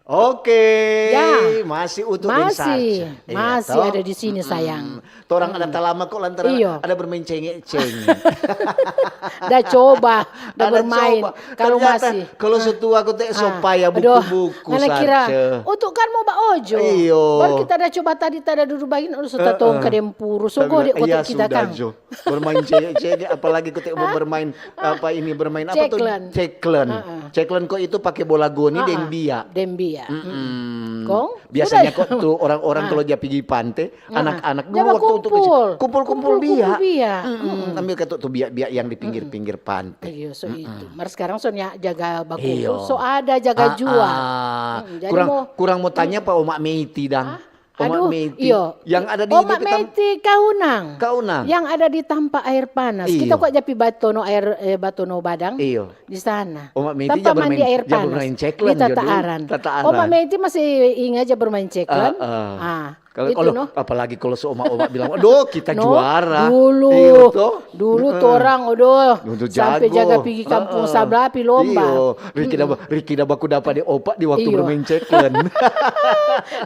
Oke, Ya. masih Utuh deng Masih, Sarce. Iya, masih toh? ada di sini, Mm-mm. sayang. Torang ada Mm. talama kok lantaran Iyo. ada bermain cenge-cenge. Da coba, da Ada bermain. coba. Kalau Ternyata, masih. kalau Ah. setua aku teh Ah. supaya Aduh, buku-buku, ngana kira, Sarce. "Utuh kan mo ba ojo." Iyo. Baru kita ada coba tadi, tada dudu bagini, udah so Heeh. tatong ka dempuru. So Tapi go di iya, kote kita, sudah, Kang. Jo. Bermain cenge-cenge, apalagi kote mo Hah? bermain, apa ini, bermain apa tuh? Ceklen. Ceklen. Heeh. Ceklen kok itu pake bola goni Ah, deng ah. bia. Deng bia. Mm-mm. Mm-mm. Kong? Biasanya Sudah. kok tuh orang-orang Ah. kalau dia pigi pante, Nah, anak-anak dia dulu waktu untuk bakumpul. kecil, kumpul-kumpul Kumpul-kumpul bia. bia. Mm-mm. Mm-mm. Ambil katu tu bia-bia yang di Mm-mm. pinggir-pinggir pante. Iyo, so Mm-mm. itu. Mar sekarang so nya jaga bakumpul, Iyo. so ada jaga Ah, jua. ah. Mm-mm. Jadi Kurang, mau kurang mau tanya Mm-mm. pa Oma Meiti dang. Hah? Oma Aduh, Meiti. iyo. Yang ada di Oma ini, Petam- Meiti Kaunang. Kaunang. Yang ada di Tampa Air Panas. Iyo. Kita kok ja pi batono air, eh, batono badang Iyo. di sana. Oma Meiti Tampa ja mandi bermain, air ja panas. bermain ceklen Di ja dulu. Tataaran. Tataaran. Oma Meiti masih inga ja bermain ceklen. Ah, ah. Ah, Kalau, itu, kalau, no? apalagi kalau seoma-oma bilang, "Aduh, kita No, juara." dulu. Iyo, toh? Dulu Heeh. torang, aduh, Untuk sampai jago. jaga pigi kampung Heeh. sabla pi lomba. Iyo. Riki da Mm-mm. ba-, Riki da baku dapa deng opa di waktu Iyo. bermain ceklen.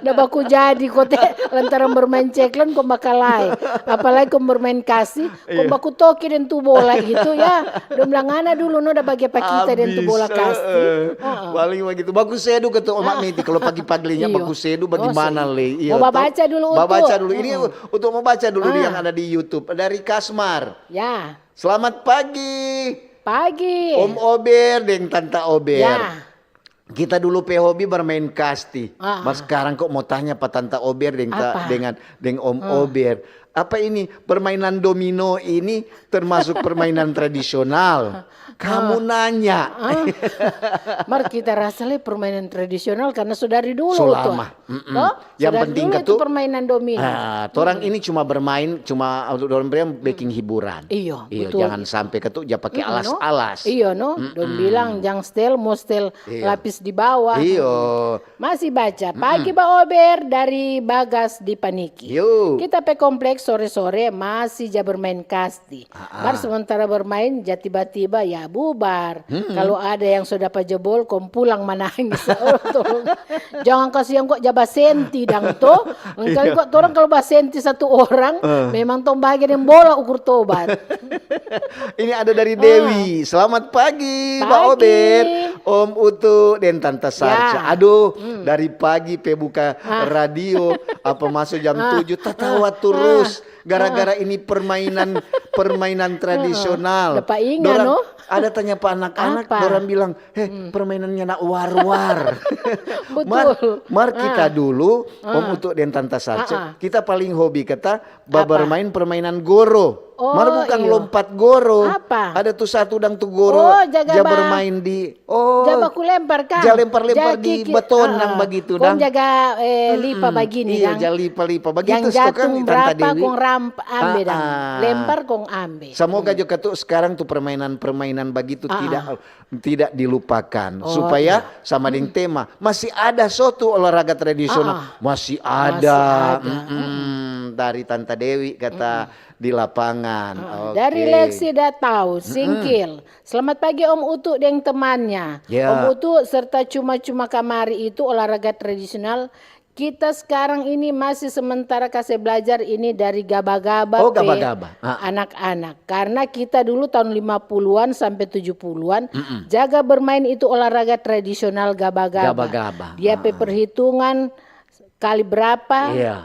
Da baku jadi kote lantaran bermain ceklen kong bakalae. Apalagi kong bermain kasti, kong Iya. baku toki deng tu bola gitu ya. Dong bilang, "Ngana dulu no da bage pa kita deng tu Abis, bola kasti." heeh. Heeh. Paling bagitu. Baku sedu kata Oma Ah. Meiti, kalau pagi-pagi nya Iyo. baku sedu Oh, bagaimana, sedu. le? Iyo, Mau toh? babaca dulu, Utu. Babaca dulu. Ini Mm-mm. untuk mau baca dulu Ah. yang ada di YouTube. Dari Kasmar. Ya. "Selamat pagi. Pagi. Om Ober deng Tanta Ober. Ya. Kita dulu pe hobi bermain kasti. Ah, Mar ah. sekarang kok mau tanya pa Tanta Ober deng ta-, Apa? dengan, deng Om Ah. Ober. Apa ini, permainan domino ini termasuk permainan tradisional? Kamu Ah. nanya." Ah. Mar kita rasa le permainan tradisional karena so dari dulu So tu. lama. Mm-mm. Toh? Yang So dari penting dulu katu, itu permainan domino. ah, torang Mm. ini cuma bermain, cuma dorang bilang bikin hiburan. Iyo, Iyo, betul. jangan sampai katu ja pake Mm-mm, no? alas-alas. Iyo, no? Dong Mm-mm. bilang, "Jang stel, mo stel Iyo. lapis di bawah." Iyo. Masih baca. Mm-mm. "Pagi ba Ober dari Bagas di Paniki. Yo. Kita pe kompleks sore-sore masih ja bermain kasti. Ah, ah. Mar sementara bermain, ja tiba-tiba ya bubar. Mm-mm. Kalau ada yang so dapa jebol, kong pulang manangis." Oh, tolong. Jangan kasiang kok ja basenti dang to. Lain kali Iya. kok torang kalau basenti satu orang, Eh. memang tong bage deng bola ukur tobat. Ini ada dari Ah. Dewi. "Selamat pagi, Ba Pagi. Ober, Om Utu, deng Tanta Sarce." Ya. Aduh, Hmm. dari pagi pe buka Ah. radio, apa maso jam Ah. tujuh, tatawa Ah. terus. Ah. Gara-gara Ah. ini permainan, permainan Ah. tradisional. Dapa inga, Dorang no? ada tanya pa anak-anak, Apa? dorang bilang, "He, Hmm. permainannya nak war-war." Betul. Mar, mar kita Ah. dulu, Om Ah. Utu deng Tanta Sarce, Ah, ah. kita paling hobi kata ba-, Apa? bermain permainan goro. Oh, Mar bukan iyo. lompat goro. Apa? Ada tu satu dang tu goro Oh, jaga ja ba-, bermain di, oh, ja baku lempar, kan? ja lempar-lempar Ja di kiki-, beton ah, dang ah. bagitu Kong dang. jaga, eh, lipa Mm-mm. bagini, Iyo, dang. ja lipa-lipa bagitu Yang tu kan, jatung Tanta berapa, Dewi. kong ramp-, ambe, dang. Ah, ah. Lempar, kong ambe. Semoga Hmm. juga tu sekarang tu permainan-permainan bagitu Ah, tidak ah. tidak dilupakan, Oh, supaya iya. sama deng Mm-mm. tema. Masih ada suatu olahraga tradisional, Ah, ah. masih Masih ada. ada. Mm-mm. Mm-mm. Dari Tanta Dewi kata Mm-mm. di lapangan. Ah, Oke. dari Lexi Datau, Mm-mm. Singkil. "Selamat pagi Om Utu deng temannya. Ya. Om Utu serta cuma-cuma kamari itu olahraga tradisional Kita sekarang ini masih sementara kase blajar ini dari gaba-gaba Oh, pe gaba-gaba. Ah. anak-anak. Karna kita dulu tahun lima puluhan sampe tuju puluhan Mm-mm. jaga bermain itu olahraga tradisional gaba-gaba. Gaba-gaba. Dia pe Ah. perhitungan kali berapa, Iya.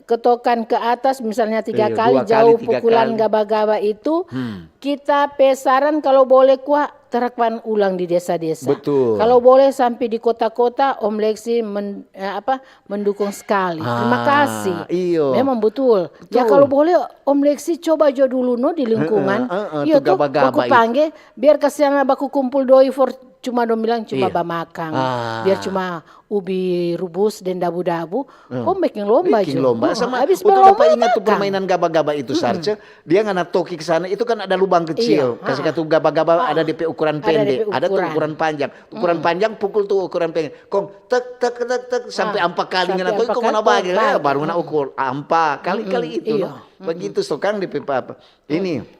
ketokan ke atas, misalnya tiga Iya, kali dua kali, jauh tiga pukulan kali. gaba-gaba itu, Hmm. kita pe saran kalau boleh kwa terapkan ulang di desa-desa. Betul. Kalau boleh sampe di kota-kota, Om Lexi men-, eh, apa, mendukung sekali. Terima Ah, kasih. iyo. Memang betul. Ya, Betul. kalau boleh, Om Lexi coba jo dulu no di lingkungan. Heeh, heeh, Iyo tu tuh, gaba-gaba baku itu. pangge, biar kasiang baku kumpul doi for cuma dong bilang cuma Iya. bamakang. Ah. Biar cuma ubi rubus deng dabu-dabu, Hmm. kong biking lomba Biking jo. lomba. Heeh, Sama abis waktu bawa dapa ingat tu makan. permainan gaba-gaba itu, Mm-mm. Sarce, dia ngana toki ke sana, itu kan ada lubang kecil. Iya, Kasih ah. katu gaba-gaba Ah. ada depe ukuran Ada pende, depe ada tu ukuran. ukuran panjang. Ukuran Mm-mm. panjang pukul tu ukuran pende. Kong tek, tek, tek, tek, sampe Ah. ampa kali Sampe ngana toki, ampa kong kali, ngana bage, kong eh, bage. baru ngana Mm-mm. ukur. Ampa kali-kali Mm-mm. itu, Iyo. no. Mm-mm. Begitu so, kang, depe apa. Ini. Mm.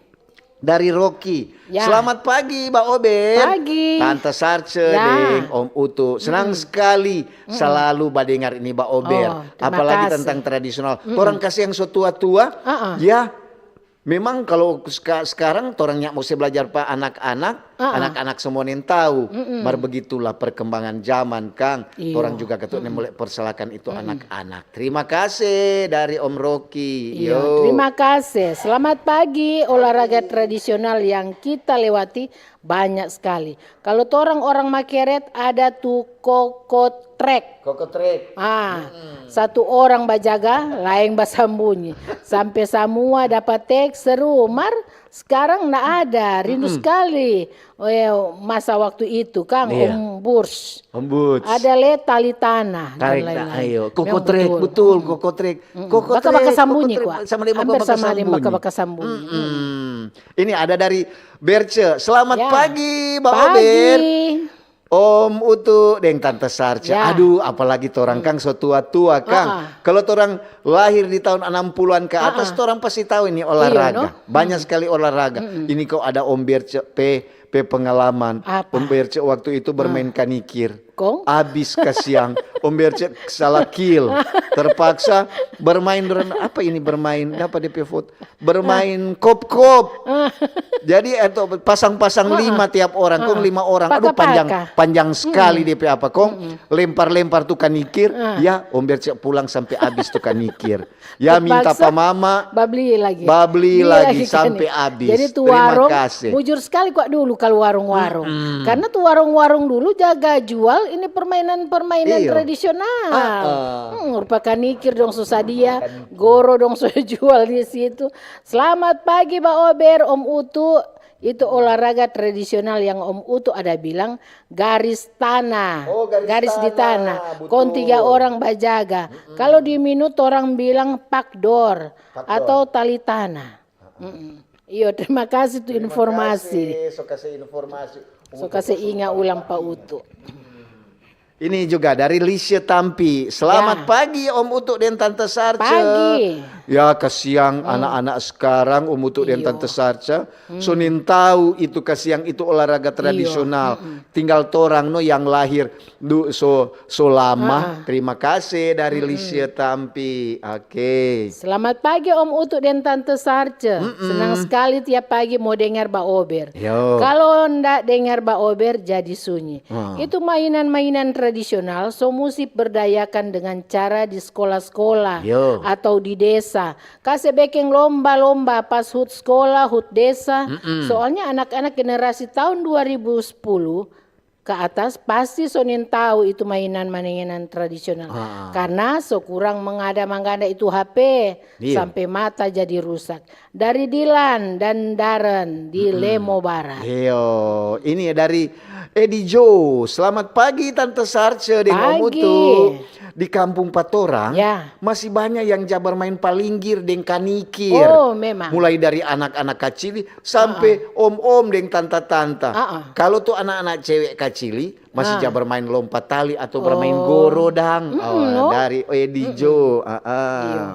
Dari Rocky. Ya. Selamat pagi, Ba Ober. Pagi. Tante Sarce Ya. deng Om Utu. Senang Mm-mm. sekali Mm-mm. selalu badengar ini, Ba Ober. Oh, terima Apalagi kasih. tentang tradisional. Mm-mm. Torang kase yang so tua-tua, Uh-uh. ya, memang kalau seka-, sekarang torang nya mo se blajar pa anak-anak, Uh-uh. anak-anak semua nintau. Mm-mm. Mar begitulah perkembangan zaman, kang. Iyo. Torang juga katu ne Mm-mm. mulai persilakan itu Mm-mm. anak-anak. Terima kasih dari Om Rocky. Iya, Yo. terima kasih. Selamat pagi. Olahraga tradisional yang kita lewati banyak sekali. Kalau torang orang Makeret, ada tu kokotrek. Kokotrek. Ah, Mm-mm. satu orang bajaga, laeng basambunyi. Sampe samua dapa tek seru, mar skarang nda ada. Rindu Mm-mm. skali. Oh, ya, masa waktu itu, kang, Iya. Om Burs. Om Burs. Ada le tali tanah dan Tarik ta-, lain-lain. ayo. Memang Kokotrek, betul. betul, Mm-mm. kokotrek. Mm-mm. Kokotrek, Baka-baka sambunyi, kokotrek, kwa. sama deng Hampir baka-baka sama deng sambunyi. baka-baka sambunyi. Mm-mm. Mm-mm. Ini ada dari Berce. Selamat Ya. pagi, Ba Pagi. Ober. Om Utu deng Tante Sarce. Ya. Aduh, apalagi torang, Hmm. kang, so tua-tua, kang. Ah, ah. Kalau torang lahir di tahun enam puluhan ke atas, Ah, ah. torang pasti tahu ini Iya, olahraga. no? Banyak Hmm. sekali olahraga. Mm-mm. Ini kok ada Om Berce pe, pe pengalaman. Apa? Om Berce waktu itu bermain Ah. kanikir. Kong? Abis kasiang. Om Berce salah kill. Terpaksa bermain dron-, apa ini bermain? Apa depe foto? Bermain kop-kop. Ah. Jadi, itu pasang-pasang Ah. lima tiap orang, kong Ah. lima orang. Aduh, Paka-paka. panjang, panjang sekali Mm-mm. depe apa, kong Mm-mm. lempar-lempar tu kanikir. Ah. Ya, Om Berce pulang sampe abis tu kanikir. Ya, minta Terpaksa pa mama, babli lagi. babli Bli lagi lagi sampe kanik-, abis. Jadi, tu Terima warung, kasih. bujur sekali kwa dulu kalu warung-warung. Mm-mm. Karna tu warung-warung dulu jaga jual ini permainan-permainan Iyo. tradisional. Ah, ah. Hmm, rupa kanikir dong so sadia, Kanikir. goro dong so jual di situ. Selamat pagi, Ba Ober, Om Utu. Itu olahraga tradisional yang Om Utu ada bilang, garis tanah. Oh, garis Garis di tanah, tanah. betul. Kong tiga orang bajaga. Mm-mm. Kalau di Minut, orang bilang pakdor Pakdor. atau tali tanah. Mm-mm. Mm-mm. Iyo, terima kasih tu Terima informasi. kasih, so kasih informasi. So Untuk kasih inga ulang pa Utu. Ini juga dari Lisha Tampi. Selamat Ya. pagi, Om Utu deng Tante Sarce. Pagi. Ya, kasiang Hmm. anak-anak sekarang, Om Utu deng Iyo. Tante Sarce. Hmm. So nintau itu kasiang itu olahraga Iyo. tradisional. Mm-mm. Tinggal torang no yang lahir du-, so, so lama. Ah. Terima kasih dari Mm-mm. Lisha Tampi. Oke. Selamat pagi, Om Utu deng Tante Sarce. Mm-mm. Senang skali tiap pagi mo dengar Ba Ober. Yo. Kalo nda dengar Ba Ober, jadi sunyi. Ah. Itu mainan-mainan tradisional so musti berdayakan dengan cara di skola-skola Yo. atau di desa. Kase bekeng lomba-lomba pas hut skola, hut desa. Mm-mm. Soalnya anak-anak generasi tahun dua ribu sepuluh ke atas pasti so nintau itu mainan-mainan tradisional. Ah. Karna so kurang mangada-mangada itu H P Iya. sampe mata jadi rusak. Dari Dilan dan Daren di Mm-mm. Lemo Barat. Iyo, ini ya dari Edi Jo. Selamat pagi Tante Sarce deng Om Pagi. Utu. Di kampung pa torang, Ya. masih banya yang ja bermain palinggir deng kanikir. Oh, memang. Mulai dari anak-anak kacili sampe Ah, ah. om-om deng tanta-tanta. Ah, ah. Kalo tu anak-anak cewek kacili, masih Ah. ja bermain lompat tali atau bermain Oh. goro dang. Mm-mm, Oh, no? dari Edi Mm-mm. Jo. Ah, ah. Iyo.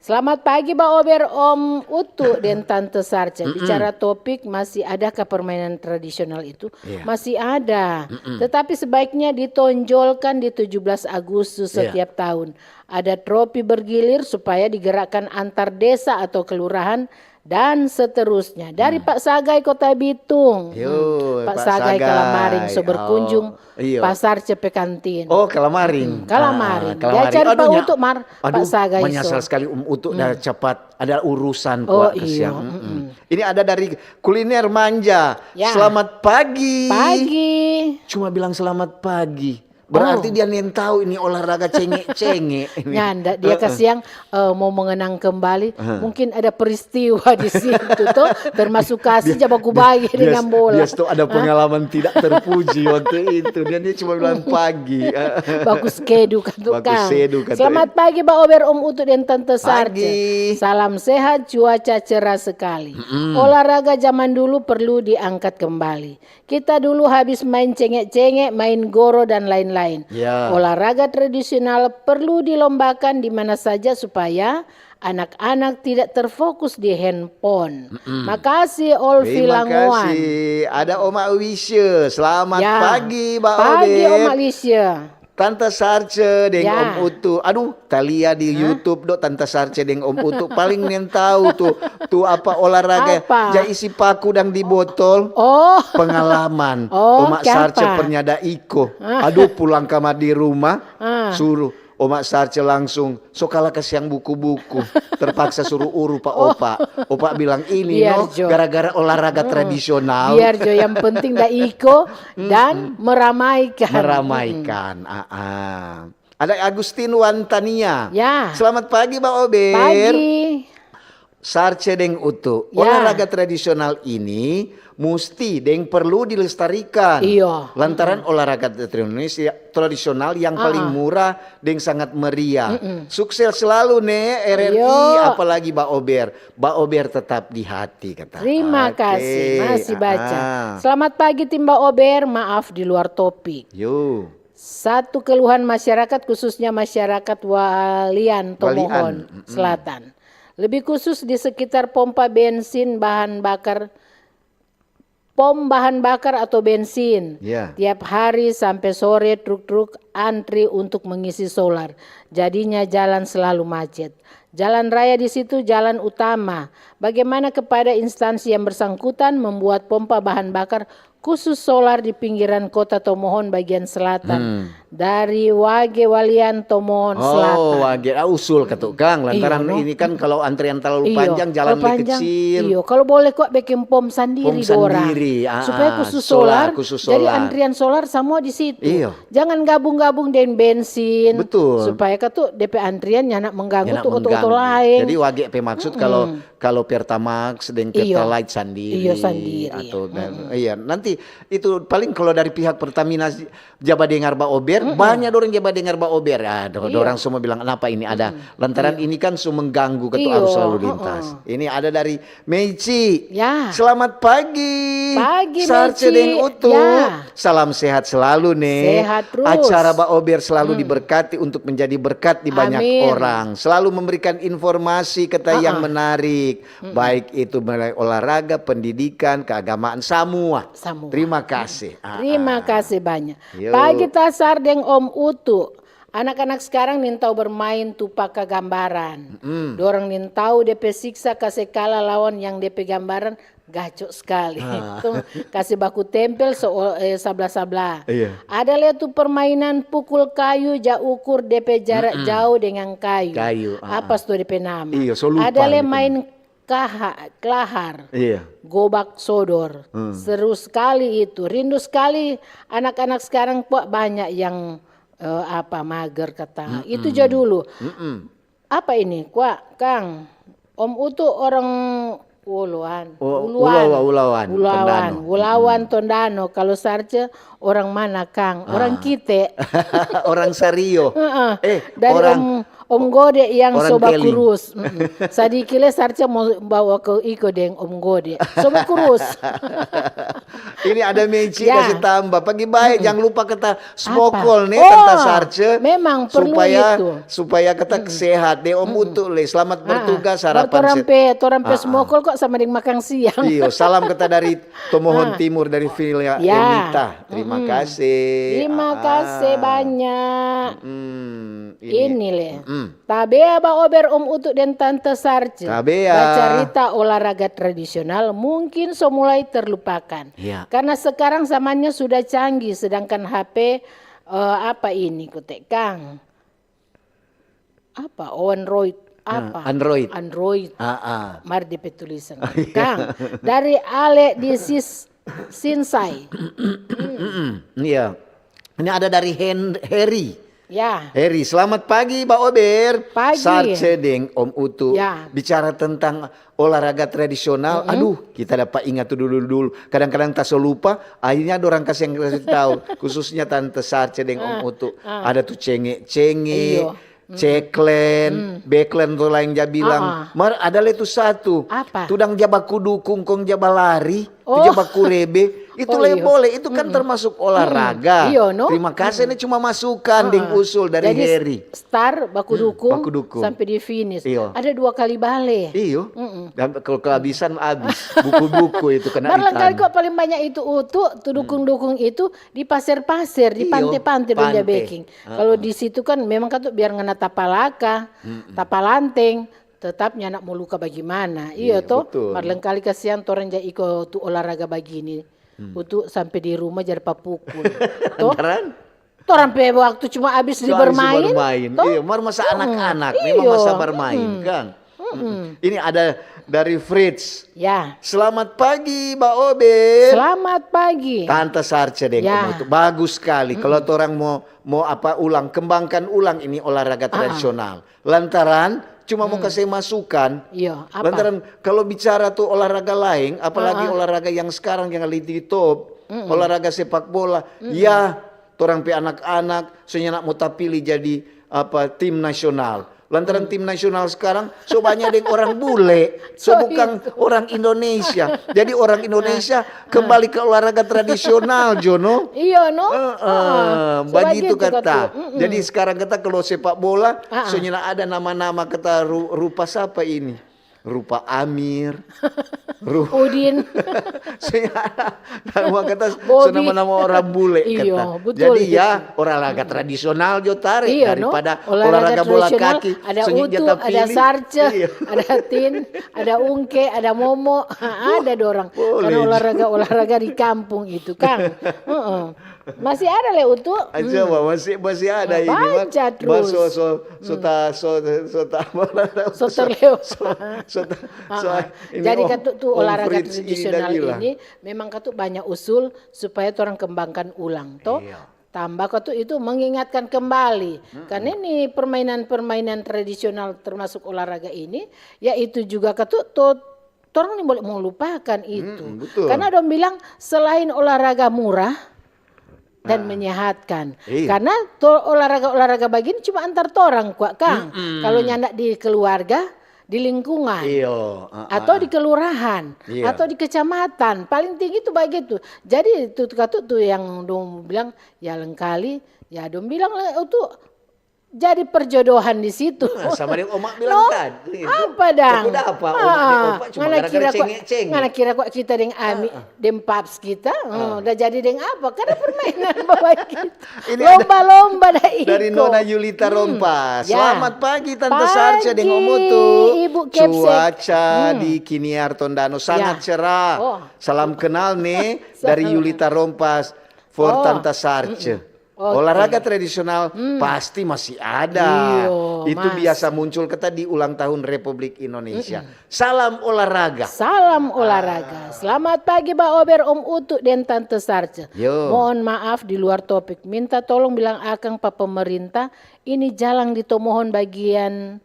Selamat pagi, Ba Ober, Om Utu, dan Tante Sarce. Bicara topik, masih adakah permainan tradisional itu? Iya. Masih ada. Tetapi sebaiknya ditonjolkan di tujuh belas Agustus setiap tahun. Ada tropi bergilir supaya digerakkan antar desa atau kelurahan dan seterusnya. Dari Pak Sagai, Kota Bitung. Yo, Pak Sagai Kalamaring so berkunjung. Iyo. Pasar Cepe Kantin. Oh, Kalamaring. Kalamaring. Dia cari Pak Utu, mar, Pak Sagai so. Menyesal sekali, Om Utu, dah cepat ada urusan. Oh, iyo. Ini ada dari Kuliner Manja. Ya. Selamat pagi. Pagi. Cuma bilang selamat pagi. Berarti dia nentau ini olahraga cenge-cenge ini. Nyanda, dia kasiang, eh, mau mengenang kembali. Mungkin ada peristiwa di situ, toh, termasuk kasi ja baku bayi dengan bola. Dia sto ada pengalaman tidak terpuji waktu itu. Dia, dia cuma bilang pagi. Bagus kedu kan tu. Bagus kedu kan tu. Selamat pagi, Ba Ober, Om Utu, dan Tante Sarce. Pagi. Salam sehat, cuaca cerah sekali. Olahraga zaman dulu perlu diangkat kembali. Kita dulu habis main cenge-cenge, main goro, dan lain-lain. Ya. Olahraga tradisional perlu dilombakan di mana saja supaya anak-anak tidak terfokus di handphone. Makasih, Olvi Langoan. Terima kasih. Ada Oma Wisye. Selamat pagi, Ba Ober. Pagi, Oma Wisye. Tanta Sarce deng Om Utu. Aduh, talia di YouTube do, Tanta Sarce deng Om Utu. Paling nentau tu, tu apa olahraga. Apa? Ja isi paku dang di botol. Oh. Pengalaman. Oh, Oma Sarce pernah ada iko. Aduh, pulang kamar di rumah, suruh Oma Sarce langsung, so kala kasiang buku-buku. Terpaksa suruh uru pa opa. Opa bilang, "Ini no, gara-gara olahraga tradisional." Biar jo, yang penting da iko dan meramaikan. Meramaikan. Ah, ah. Ada Agustin Wantania. Ya. Selamat pagi, Ba Ober. Pagi. Sarce deng Utu, olahraga tradisional ini musti deng perlu dilestarikan. Iyo. Lantaran olahraga tradisional, tradisional yang paling murah deng sangat meriah. Sukses selalu ne, R R I, apalagi Ba Ober. Ba Ober tetap di hati, kata. Terima kasih, masih baca. Selamat pagi, tim Ba Ober. Maaf di luar topik. Yo. Satu keluhan masyarakat, khususnya masyarakat Walian, Tomohon Selatan. Lebih khusus di sekitar pompa bensin bahan bakar, pom bahan bakar atau bensin. Ya. Tiap hari sampe sore truk-truk antri untuk mengisi solar. Jadinya jalan selalu macet. Jalan raya di situ jalan utama. Bagaimana kepada instansi yang bersangkutan membuat pompa bahan bakar khusus solar di pinggiran kota Tomohon bagian selatan, dari Wage Walian Tomohon Selatan. Oh, Wage. Ah, usul ka tukang, lantaran ini kan kalau antrian terlalu panjang, jalan kecil. Iyo, kalau boleh kok bikin pom sandiri dorang. Pom sandiri, ah, supaya khusus solar, jadi antrian solar semua di situ. Iyo. Jangan gabung-gabung deng bensin. Betul. Supaya ka tu depe antrian nyanda mengganggu tu oto-oto laeng. Jadi Wage pe maksud kalau Kalau Pertamax deng Pertalite sandiri, iyo, sandiri. Atau, iya, nanti itu paling kalau dari pihak Pertamina ja badengar Ba Ober, banyak dorang ja badengar Ba Ober. Ah, do-, dorang semua bilang, "Kenapa ini ada?" Lantaran ini kan su mengganggu ke tu arus lalu lintas. Ini ada dari Meici. Ya. Selamat pagi. Pagi, Sarce deng Utu. Ya. Salam sehat selalu, ne. Sehat terus. Acara Ba Ober selalu diberkati untuk menjadi berkat di banyak orang. Selalu memberikan informasi kata yang menarik, baik itu mengenai olahraga, pendidikan, keagamaan, semua. Semua. Terima kasih. Ah, terima kasih banyak. Yo. Pagi Tasar deng Om Utu. Anak-anak sekarang nintau bermain tu paka gambaran. Dorang nintau depe siksa kase kala lawan yang depe gambaran gaco skali. Ah. Tu kase baku tempel so, eh, sabla-sabla. Iya. Ada le tu permainan pukul kayu ja ukur depe jarak jao dengan kayu. Kayu, ah. Apa sto depe nama? Iya, so lupa. Ada le main kaha-, klahar. Iya. Gobak sodor. Seru skali itu. Rindu skali anak-anak sekarang kwa banyak yang, eh, apa, mager kata. Itu ja dulu. Apa ini? Kwa, Kang. Om Utu orang Uluan. Oh, Uluan. Ulawa-, Ulawan, Ulawan. Tondano. Ulawan, Tondano. Kalau Sarce orang mana, Kang? Orang Kite. Orang Sario. Heeh. Eh, dari orang Om, Om Gode yang so bakurus. Sadiki le Sarce mo bawa ke iko deng Om Gode. So bakurus. Ini ada Meci kasih tambah. Pagi bae, jangan lupa kata smokol nih Tanta Sarce. Memang perlu itu. Supaya kata sehat deh Om Utu le. Selamat bertugas, harapan sehat. Torang pe, torang pe smokol kok sama deng makang siang. Iyo, salam kata dari Tomohon Timur, dari Filia Emita. Terima kasih. Terima kasih banyak. Ini le. Tabea ba ober Om Utu deng Tante Sarce. Tabea. Bacarita olahraga tradisional mungkin so mulai terlupakan. Karena sekarang zamannya sudah canggih, sedangkan H P, eh, apa ini, kote kang? Apa? Oh, Android. Apa? Android. Android. Mar depe tulisan. Kang, dari Ale di Sis Sinsai. Iya. Ini ada dari Hen Heri. Ya. Heri, selamat pagi Ba Ober. Pagi. Sarce deng Om Utu. Ya. Bicara tentang olahraga tradisional, aduh, kita dapat ingat tuh dulu-dulu. Kadang-kadang ta so lupa, akhirnya ada orang kasih yang kasih tahu. Khususnya Tante Sarce deng Om Utu. Ada tuh cenge-cenge. Ceklen, beklen tu laeng ja bilang. Mar ada le tu satu. Apa? Tu dang ja baku dukung kong ja balari, tu ja baku rebe. Itu le boleh, itu kan termasuk olahraga. Iyo, no? Terima kasih, ini cuma masukan deng usul dari Heri. Jadi star baku dukung sampe di finish. Ada dua kali bale. Iyo. Dan kalau kehabisan abis, buku-buku itu kena ditanam. Mar lengkali kok paling banyak itu Utu, tu dukung-dukung itu di paser-paser, di pante-pante dong ja beking. Kalo di situ kan memang katu biar ngana tapalaka, tapalanteng, tetap nyanda mo luka bagimana. Iyo to? Mar lengkali kasiang torang ja iko tu olahraga bagini. Utu sampe di rumah ja dapa pukul. To? Torang pe waktu cuma abis di bermain. Iyo, mar masa anak-anak, memang masa bermain kang. Ini ada dari Fritz. Ya. Selamat pagi Ba Obe. Selamat pagi. Tanta Sarce deng Om Utu. Bagus skali. Kalo torang mo mo apa ulang, kembangkan ulang ini olahraga tradisional. Lantaran cuma mo kase masukan. Iyo, apa? Lantaran kalo bicara tu olahraga laeng, apalagi olahraga yang skarang yang lagi top, olahraga sepak bola, ya torang pe anak-anak so nyanda mo tapili jadi apa tim nasional. Lantaran tim nasional skarang so banya deng orang bule, so bukang orang Indonesia. Jadi orang Indonesia kembali ke olahraga tradisional jo no. Iyo no. Bagitu kata. Jadi skarang kata kalo sepak bola so nyanda ada nama-nama kata rupa sapa ini. Rupa Amir. Ruh. Udin. Semua kata so nama-nama orang bule kata. Jadi ya olahraga tradisional jo tare daripada olahraga bola kaki. Ada Utu, ada Sarce, ada Tin, ada Ungke, ada Momo, ada dorang. Karena olahraga-olahraga di kampung itu kang. Masih ada le Utu? Coba masih masih ada ini. Baca terus. So so so ta so so ta so terlewat. So ta so ini. Jadi katu tu olahraga tradisional ini memang katu banyak usul supaya torang kembangkan ulang to. Tambah katu itu mengingatkan kembali. Karena ini permainan-permainan tradisional termasuk olahraga ini, ya itu juga katu to torang ni boleh mo lupakan itu. Karena dong bilang selain olahraga murah dan menyehatkan. Karena to olahraga-olahraga bagini cuma antar torang kwa kang. Kalo nyanda di keluarga, di lingkungan, atau di kelurahan, atau di kecamatan, paling tinggi tu bagitu. Jadi tu katu tu yang dong bilang ya lengkali, ya dong bilang le tu jadi perjodohan di situ. Sama deng oma bilang tadi. Apa dang? Aku dapa, oma deng opa cuma gara-gara cengek-cengek. Ngana kira kwa kita deng ami, deng paps kita, da jadi deng apa? Karena permainan bawa kita. Lomba-lomba da iko. Dari Nona Yulita Rompas. Selamat pagi Tante Sarce deng Om Utu. Ibu Kepsek. Cuaca di Kiniar Tondano sangat cerah. Salam kenal nih dari Yulita Rompas for Tante Sarce. Olahraga tradisional pasti masih ada. Itu biasa muncul kata di ulang tahun Republik Indonesia. Salam olahraga. Salam olahraga. Selamat pagi Ba Ober, Om Utu, deng Tante Sarce. Mohon maaf di luar topik. Minta tolong bilang akang pa pemerintah, ini jalang di Tomohon bagian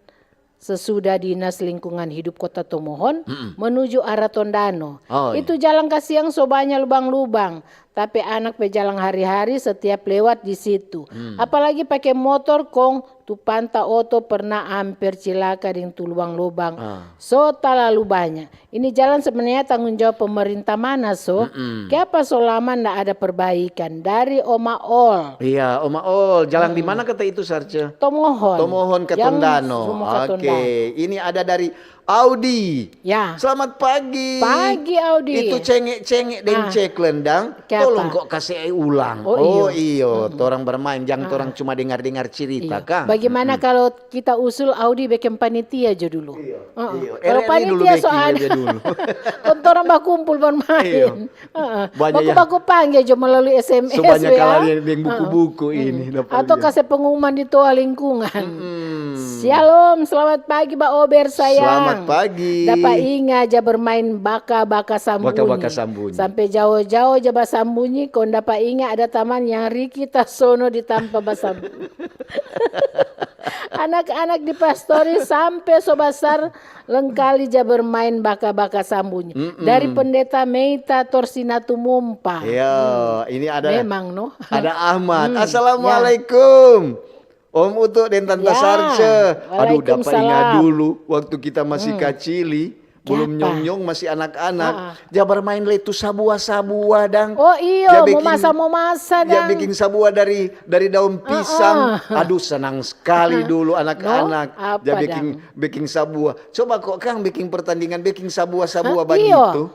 sesudah Dinas Lingkungan Hidup Kota Tomohon menuju arah Tondano. Itu jalang kasiang so banya lubang-lubang. Tapi anak pe jalang hari-hari setiap lewat di situ. Apalagi pake motor kong tu panta oto pernah amper cilaka deng tu lubang-lubang. So talalu banya. Ini jalan sebenarnya tanggung jawab pemerintah mana so? Kiapa so lama nda ada perbaikan? Dari Oma Ol. Iya, Oma Ol. Jalan di mana kata itu, Sarce? Tomohon. Tomohon, Katondano. Oke, ini ada dari Audi. Ya. Selamat pagi. Pagi, Audi. Itu cengek-cengek deng cek lendang. Tolong kok kasih ulang. Oh, iyo. Torang bermain, jang torang cuma dengar-dengar cerita, kang. Bagaimana kalau kita usul Audi bikin panitia jo dulu? Iyo. Kalau panitia soalnya, kong torang bakumpul bermain. Baku-baku pangge jo melalui S M S. So banyak kali yang buku-buku ini. Atau kasih pengumuman di toa lingkungan. Shalom, selamat pagi Ba Ober sayang. Selamat pagi. Dapa inga ja bermain baka-baka sambunyi. Baka-baka sambunyi. Sampe jao-jao ja basambunyi, kong dapa inga ada taman yang Riki tasono di tampa basambunyi. Anak-anak di pastori sampe so basar lengkali ja bermain baka-baka sambunyi. Dari pendeta Meita Torsina Tumumpa. Iya, ini ada. Memang no. Ada Ahmad. Assalamualaikum. Om Utu deng Tanta Sarce. Aduh, dapa inga dulu waktu kita masih kacili, belum nyong-nyong, masih anak-anak. Ja bermain le tu sabua-sabua dang. Oh iyo, momasa-momasa dang. Ja bikin sabua dari dari daun pisang. Aduh, senang sekali dulu anak-anak. Ja bikin bikin sabua. Coba kok kang bikin pertandingan bikin sabua-sabua bagitu.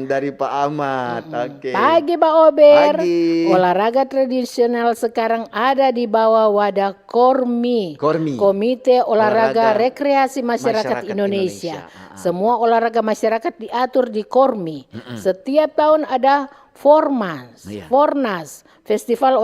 Dari Pak Ahmad. Oke. Pagi Ba Ober. Pagi. Olahraga tradisional sekarang ada di bawah wadah KORMI. KORMI. Komite Olahraga Rekreasi Masyarakat Indonesia. Semua olahraga masyarakat diatur di KORMI. Setiap tahun ada Formas, Fornas, Festival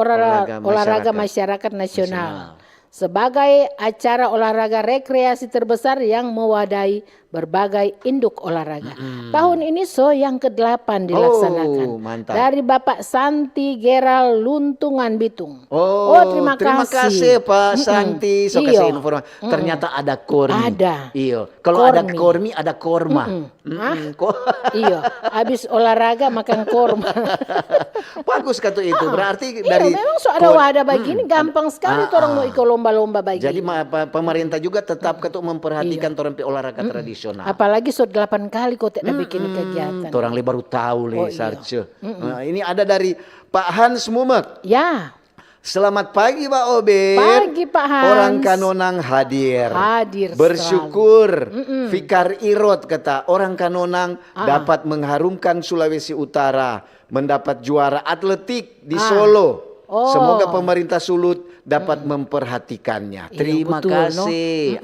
Olahraga Masyarakat Nasional. Sebagai acara olahraga rekreasi terbesar yang mewadai berbagai induk olahraga. Tahun ini so yang kedelapan dilaksanakan. Dari Bapak Santi Geral Luntungan Bitung. Oh, terima kasih Pak Santi. So kasih informasi. Ternyata ada KORMI. Ada. Iyo. Kalau ada KORMI ada KORMA. Iyo, abis olahraga makan korma. Bagus katu itu. Berarti dari memang so ada wadah bagini gampang skali torang mo iko lomba-lomba bagini. Jadi pemerintah juga tetap katu memperhatikan torang pe olahraga tradisional. Apalagi so delapan kali kote da bikin kegiatan. Torang le baru tau le Sarce. Ini ada dari Pak Hans Mumek. Ya. Selamat pagi Ba Ober. Pagi Pak Hans. Orang Kanonang hadir. Hadir. Bersyukur. Fikar Irot kata orang Kanonang dapat mengharumkan Sulawesi Utara, mendapat juara atletik di Solo. Semoga pemerintah Sulut dapat memperhatikannya. Terima kasih.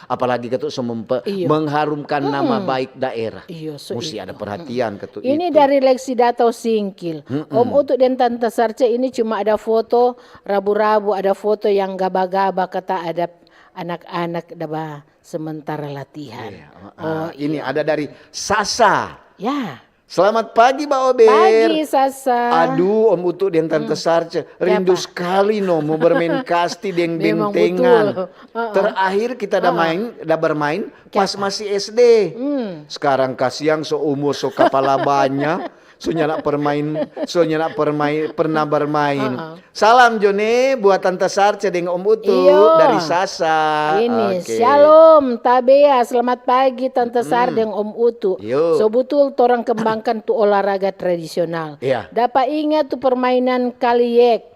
Apalagi katu so mengharumkan nama baik daerah. Musti ada perhatian katu itu. Ini dari Lexi Dato Singkil. Om Utu deng Tanta Sarce ini cuma ada foto rabu-rabu, ada foto yang gaba-gaba kata ada anak-anak daba sementara latihan. Ini ada dari Sasa. Ya. Selamat pagi Ba Ober. Pagi Sasa. Aduh Om Utu deng Tanta Sarce, rindu skali no mo bermain kasti deng bentengan. Terakhir kita da main, da bermain pas masih S D. Sekarang kasiang so umur so kapala banya, so nyanda permain, so nyanda permain, pernah bermain. Salam jo ne buat Tanta Sarce deng Om Utu dari Sasa. Ini Shalom Tabea, selamat pagi Tanta Sar deng Om Utu. So butul torang kembangkan tu olahraga tradisional. Dapa inga tu permainan kaliek.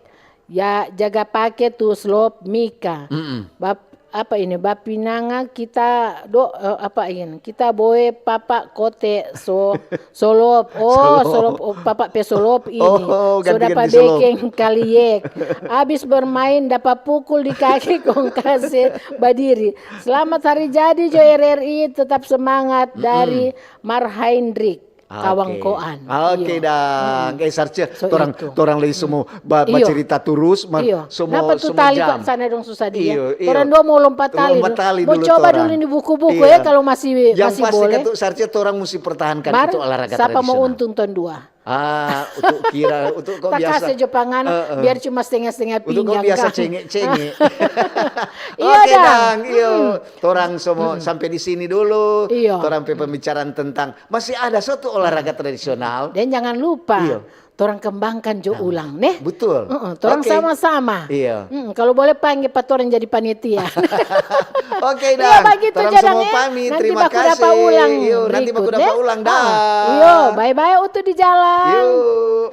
Ya jaga pake tu slop mika. Bap apa ini bapinanga kita do eh, apa ini kita boe papa kote so solop oh solop oh, papa pe solop ini oh, so dapa bekeng kaliek abis bermain dapa pukul di kaki kong kase badiri. Selamat hari jadi jo R R I tetap semangat dari Marhaindrik. Kawangkoan. Oke dang. Eh Sarce, so torang torang lagi semua ba, iyo. Bacerita turus, mar, iyo. Semua, napa tu semua tali jam. Sana dong susah dia. Iyo, iyo. Torang dua mau lompat tali. Lompat tali dulu. Mau coba dulu ini buku-buku iya. Ya kalau masih yang masih pasti boleh. Yang pasti katu Sarce torang mesti pertahankan mar, itu olahraga tradisional. Siapa mau untung ton dua? Ah, untuk kira, untuk kau biasa. Takase jo pangan, uh, uh. Biar cuma setengah-setengah pinggang. Untuk kau biasa cengek-cengek. Iya, Oke, Dang. Dang, iyo. Torang so mo sampe di sini dulu. Iyo. Torang pe pembicaraan tentang masih ada satu olahraga tradisional. Dan jangan lupa, Iyo. torang kembangkan jo ulang, neh. Betul. Heeh, torang Oke. sama-sama. Iya. Mm, kalau boleh panggil pa torang jadi panitia. Oke, Iya, Dang. begitu Torang jo, semua Dang, eh. pamit. Nanti Terima baku dapa kasih. ulang Yo, nanti baku berikut, dapa eh. ulang, Ah, Dang. iyo, bye-bye, utuh di jalan. Yuk.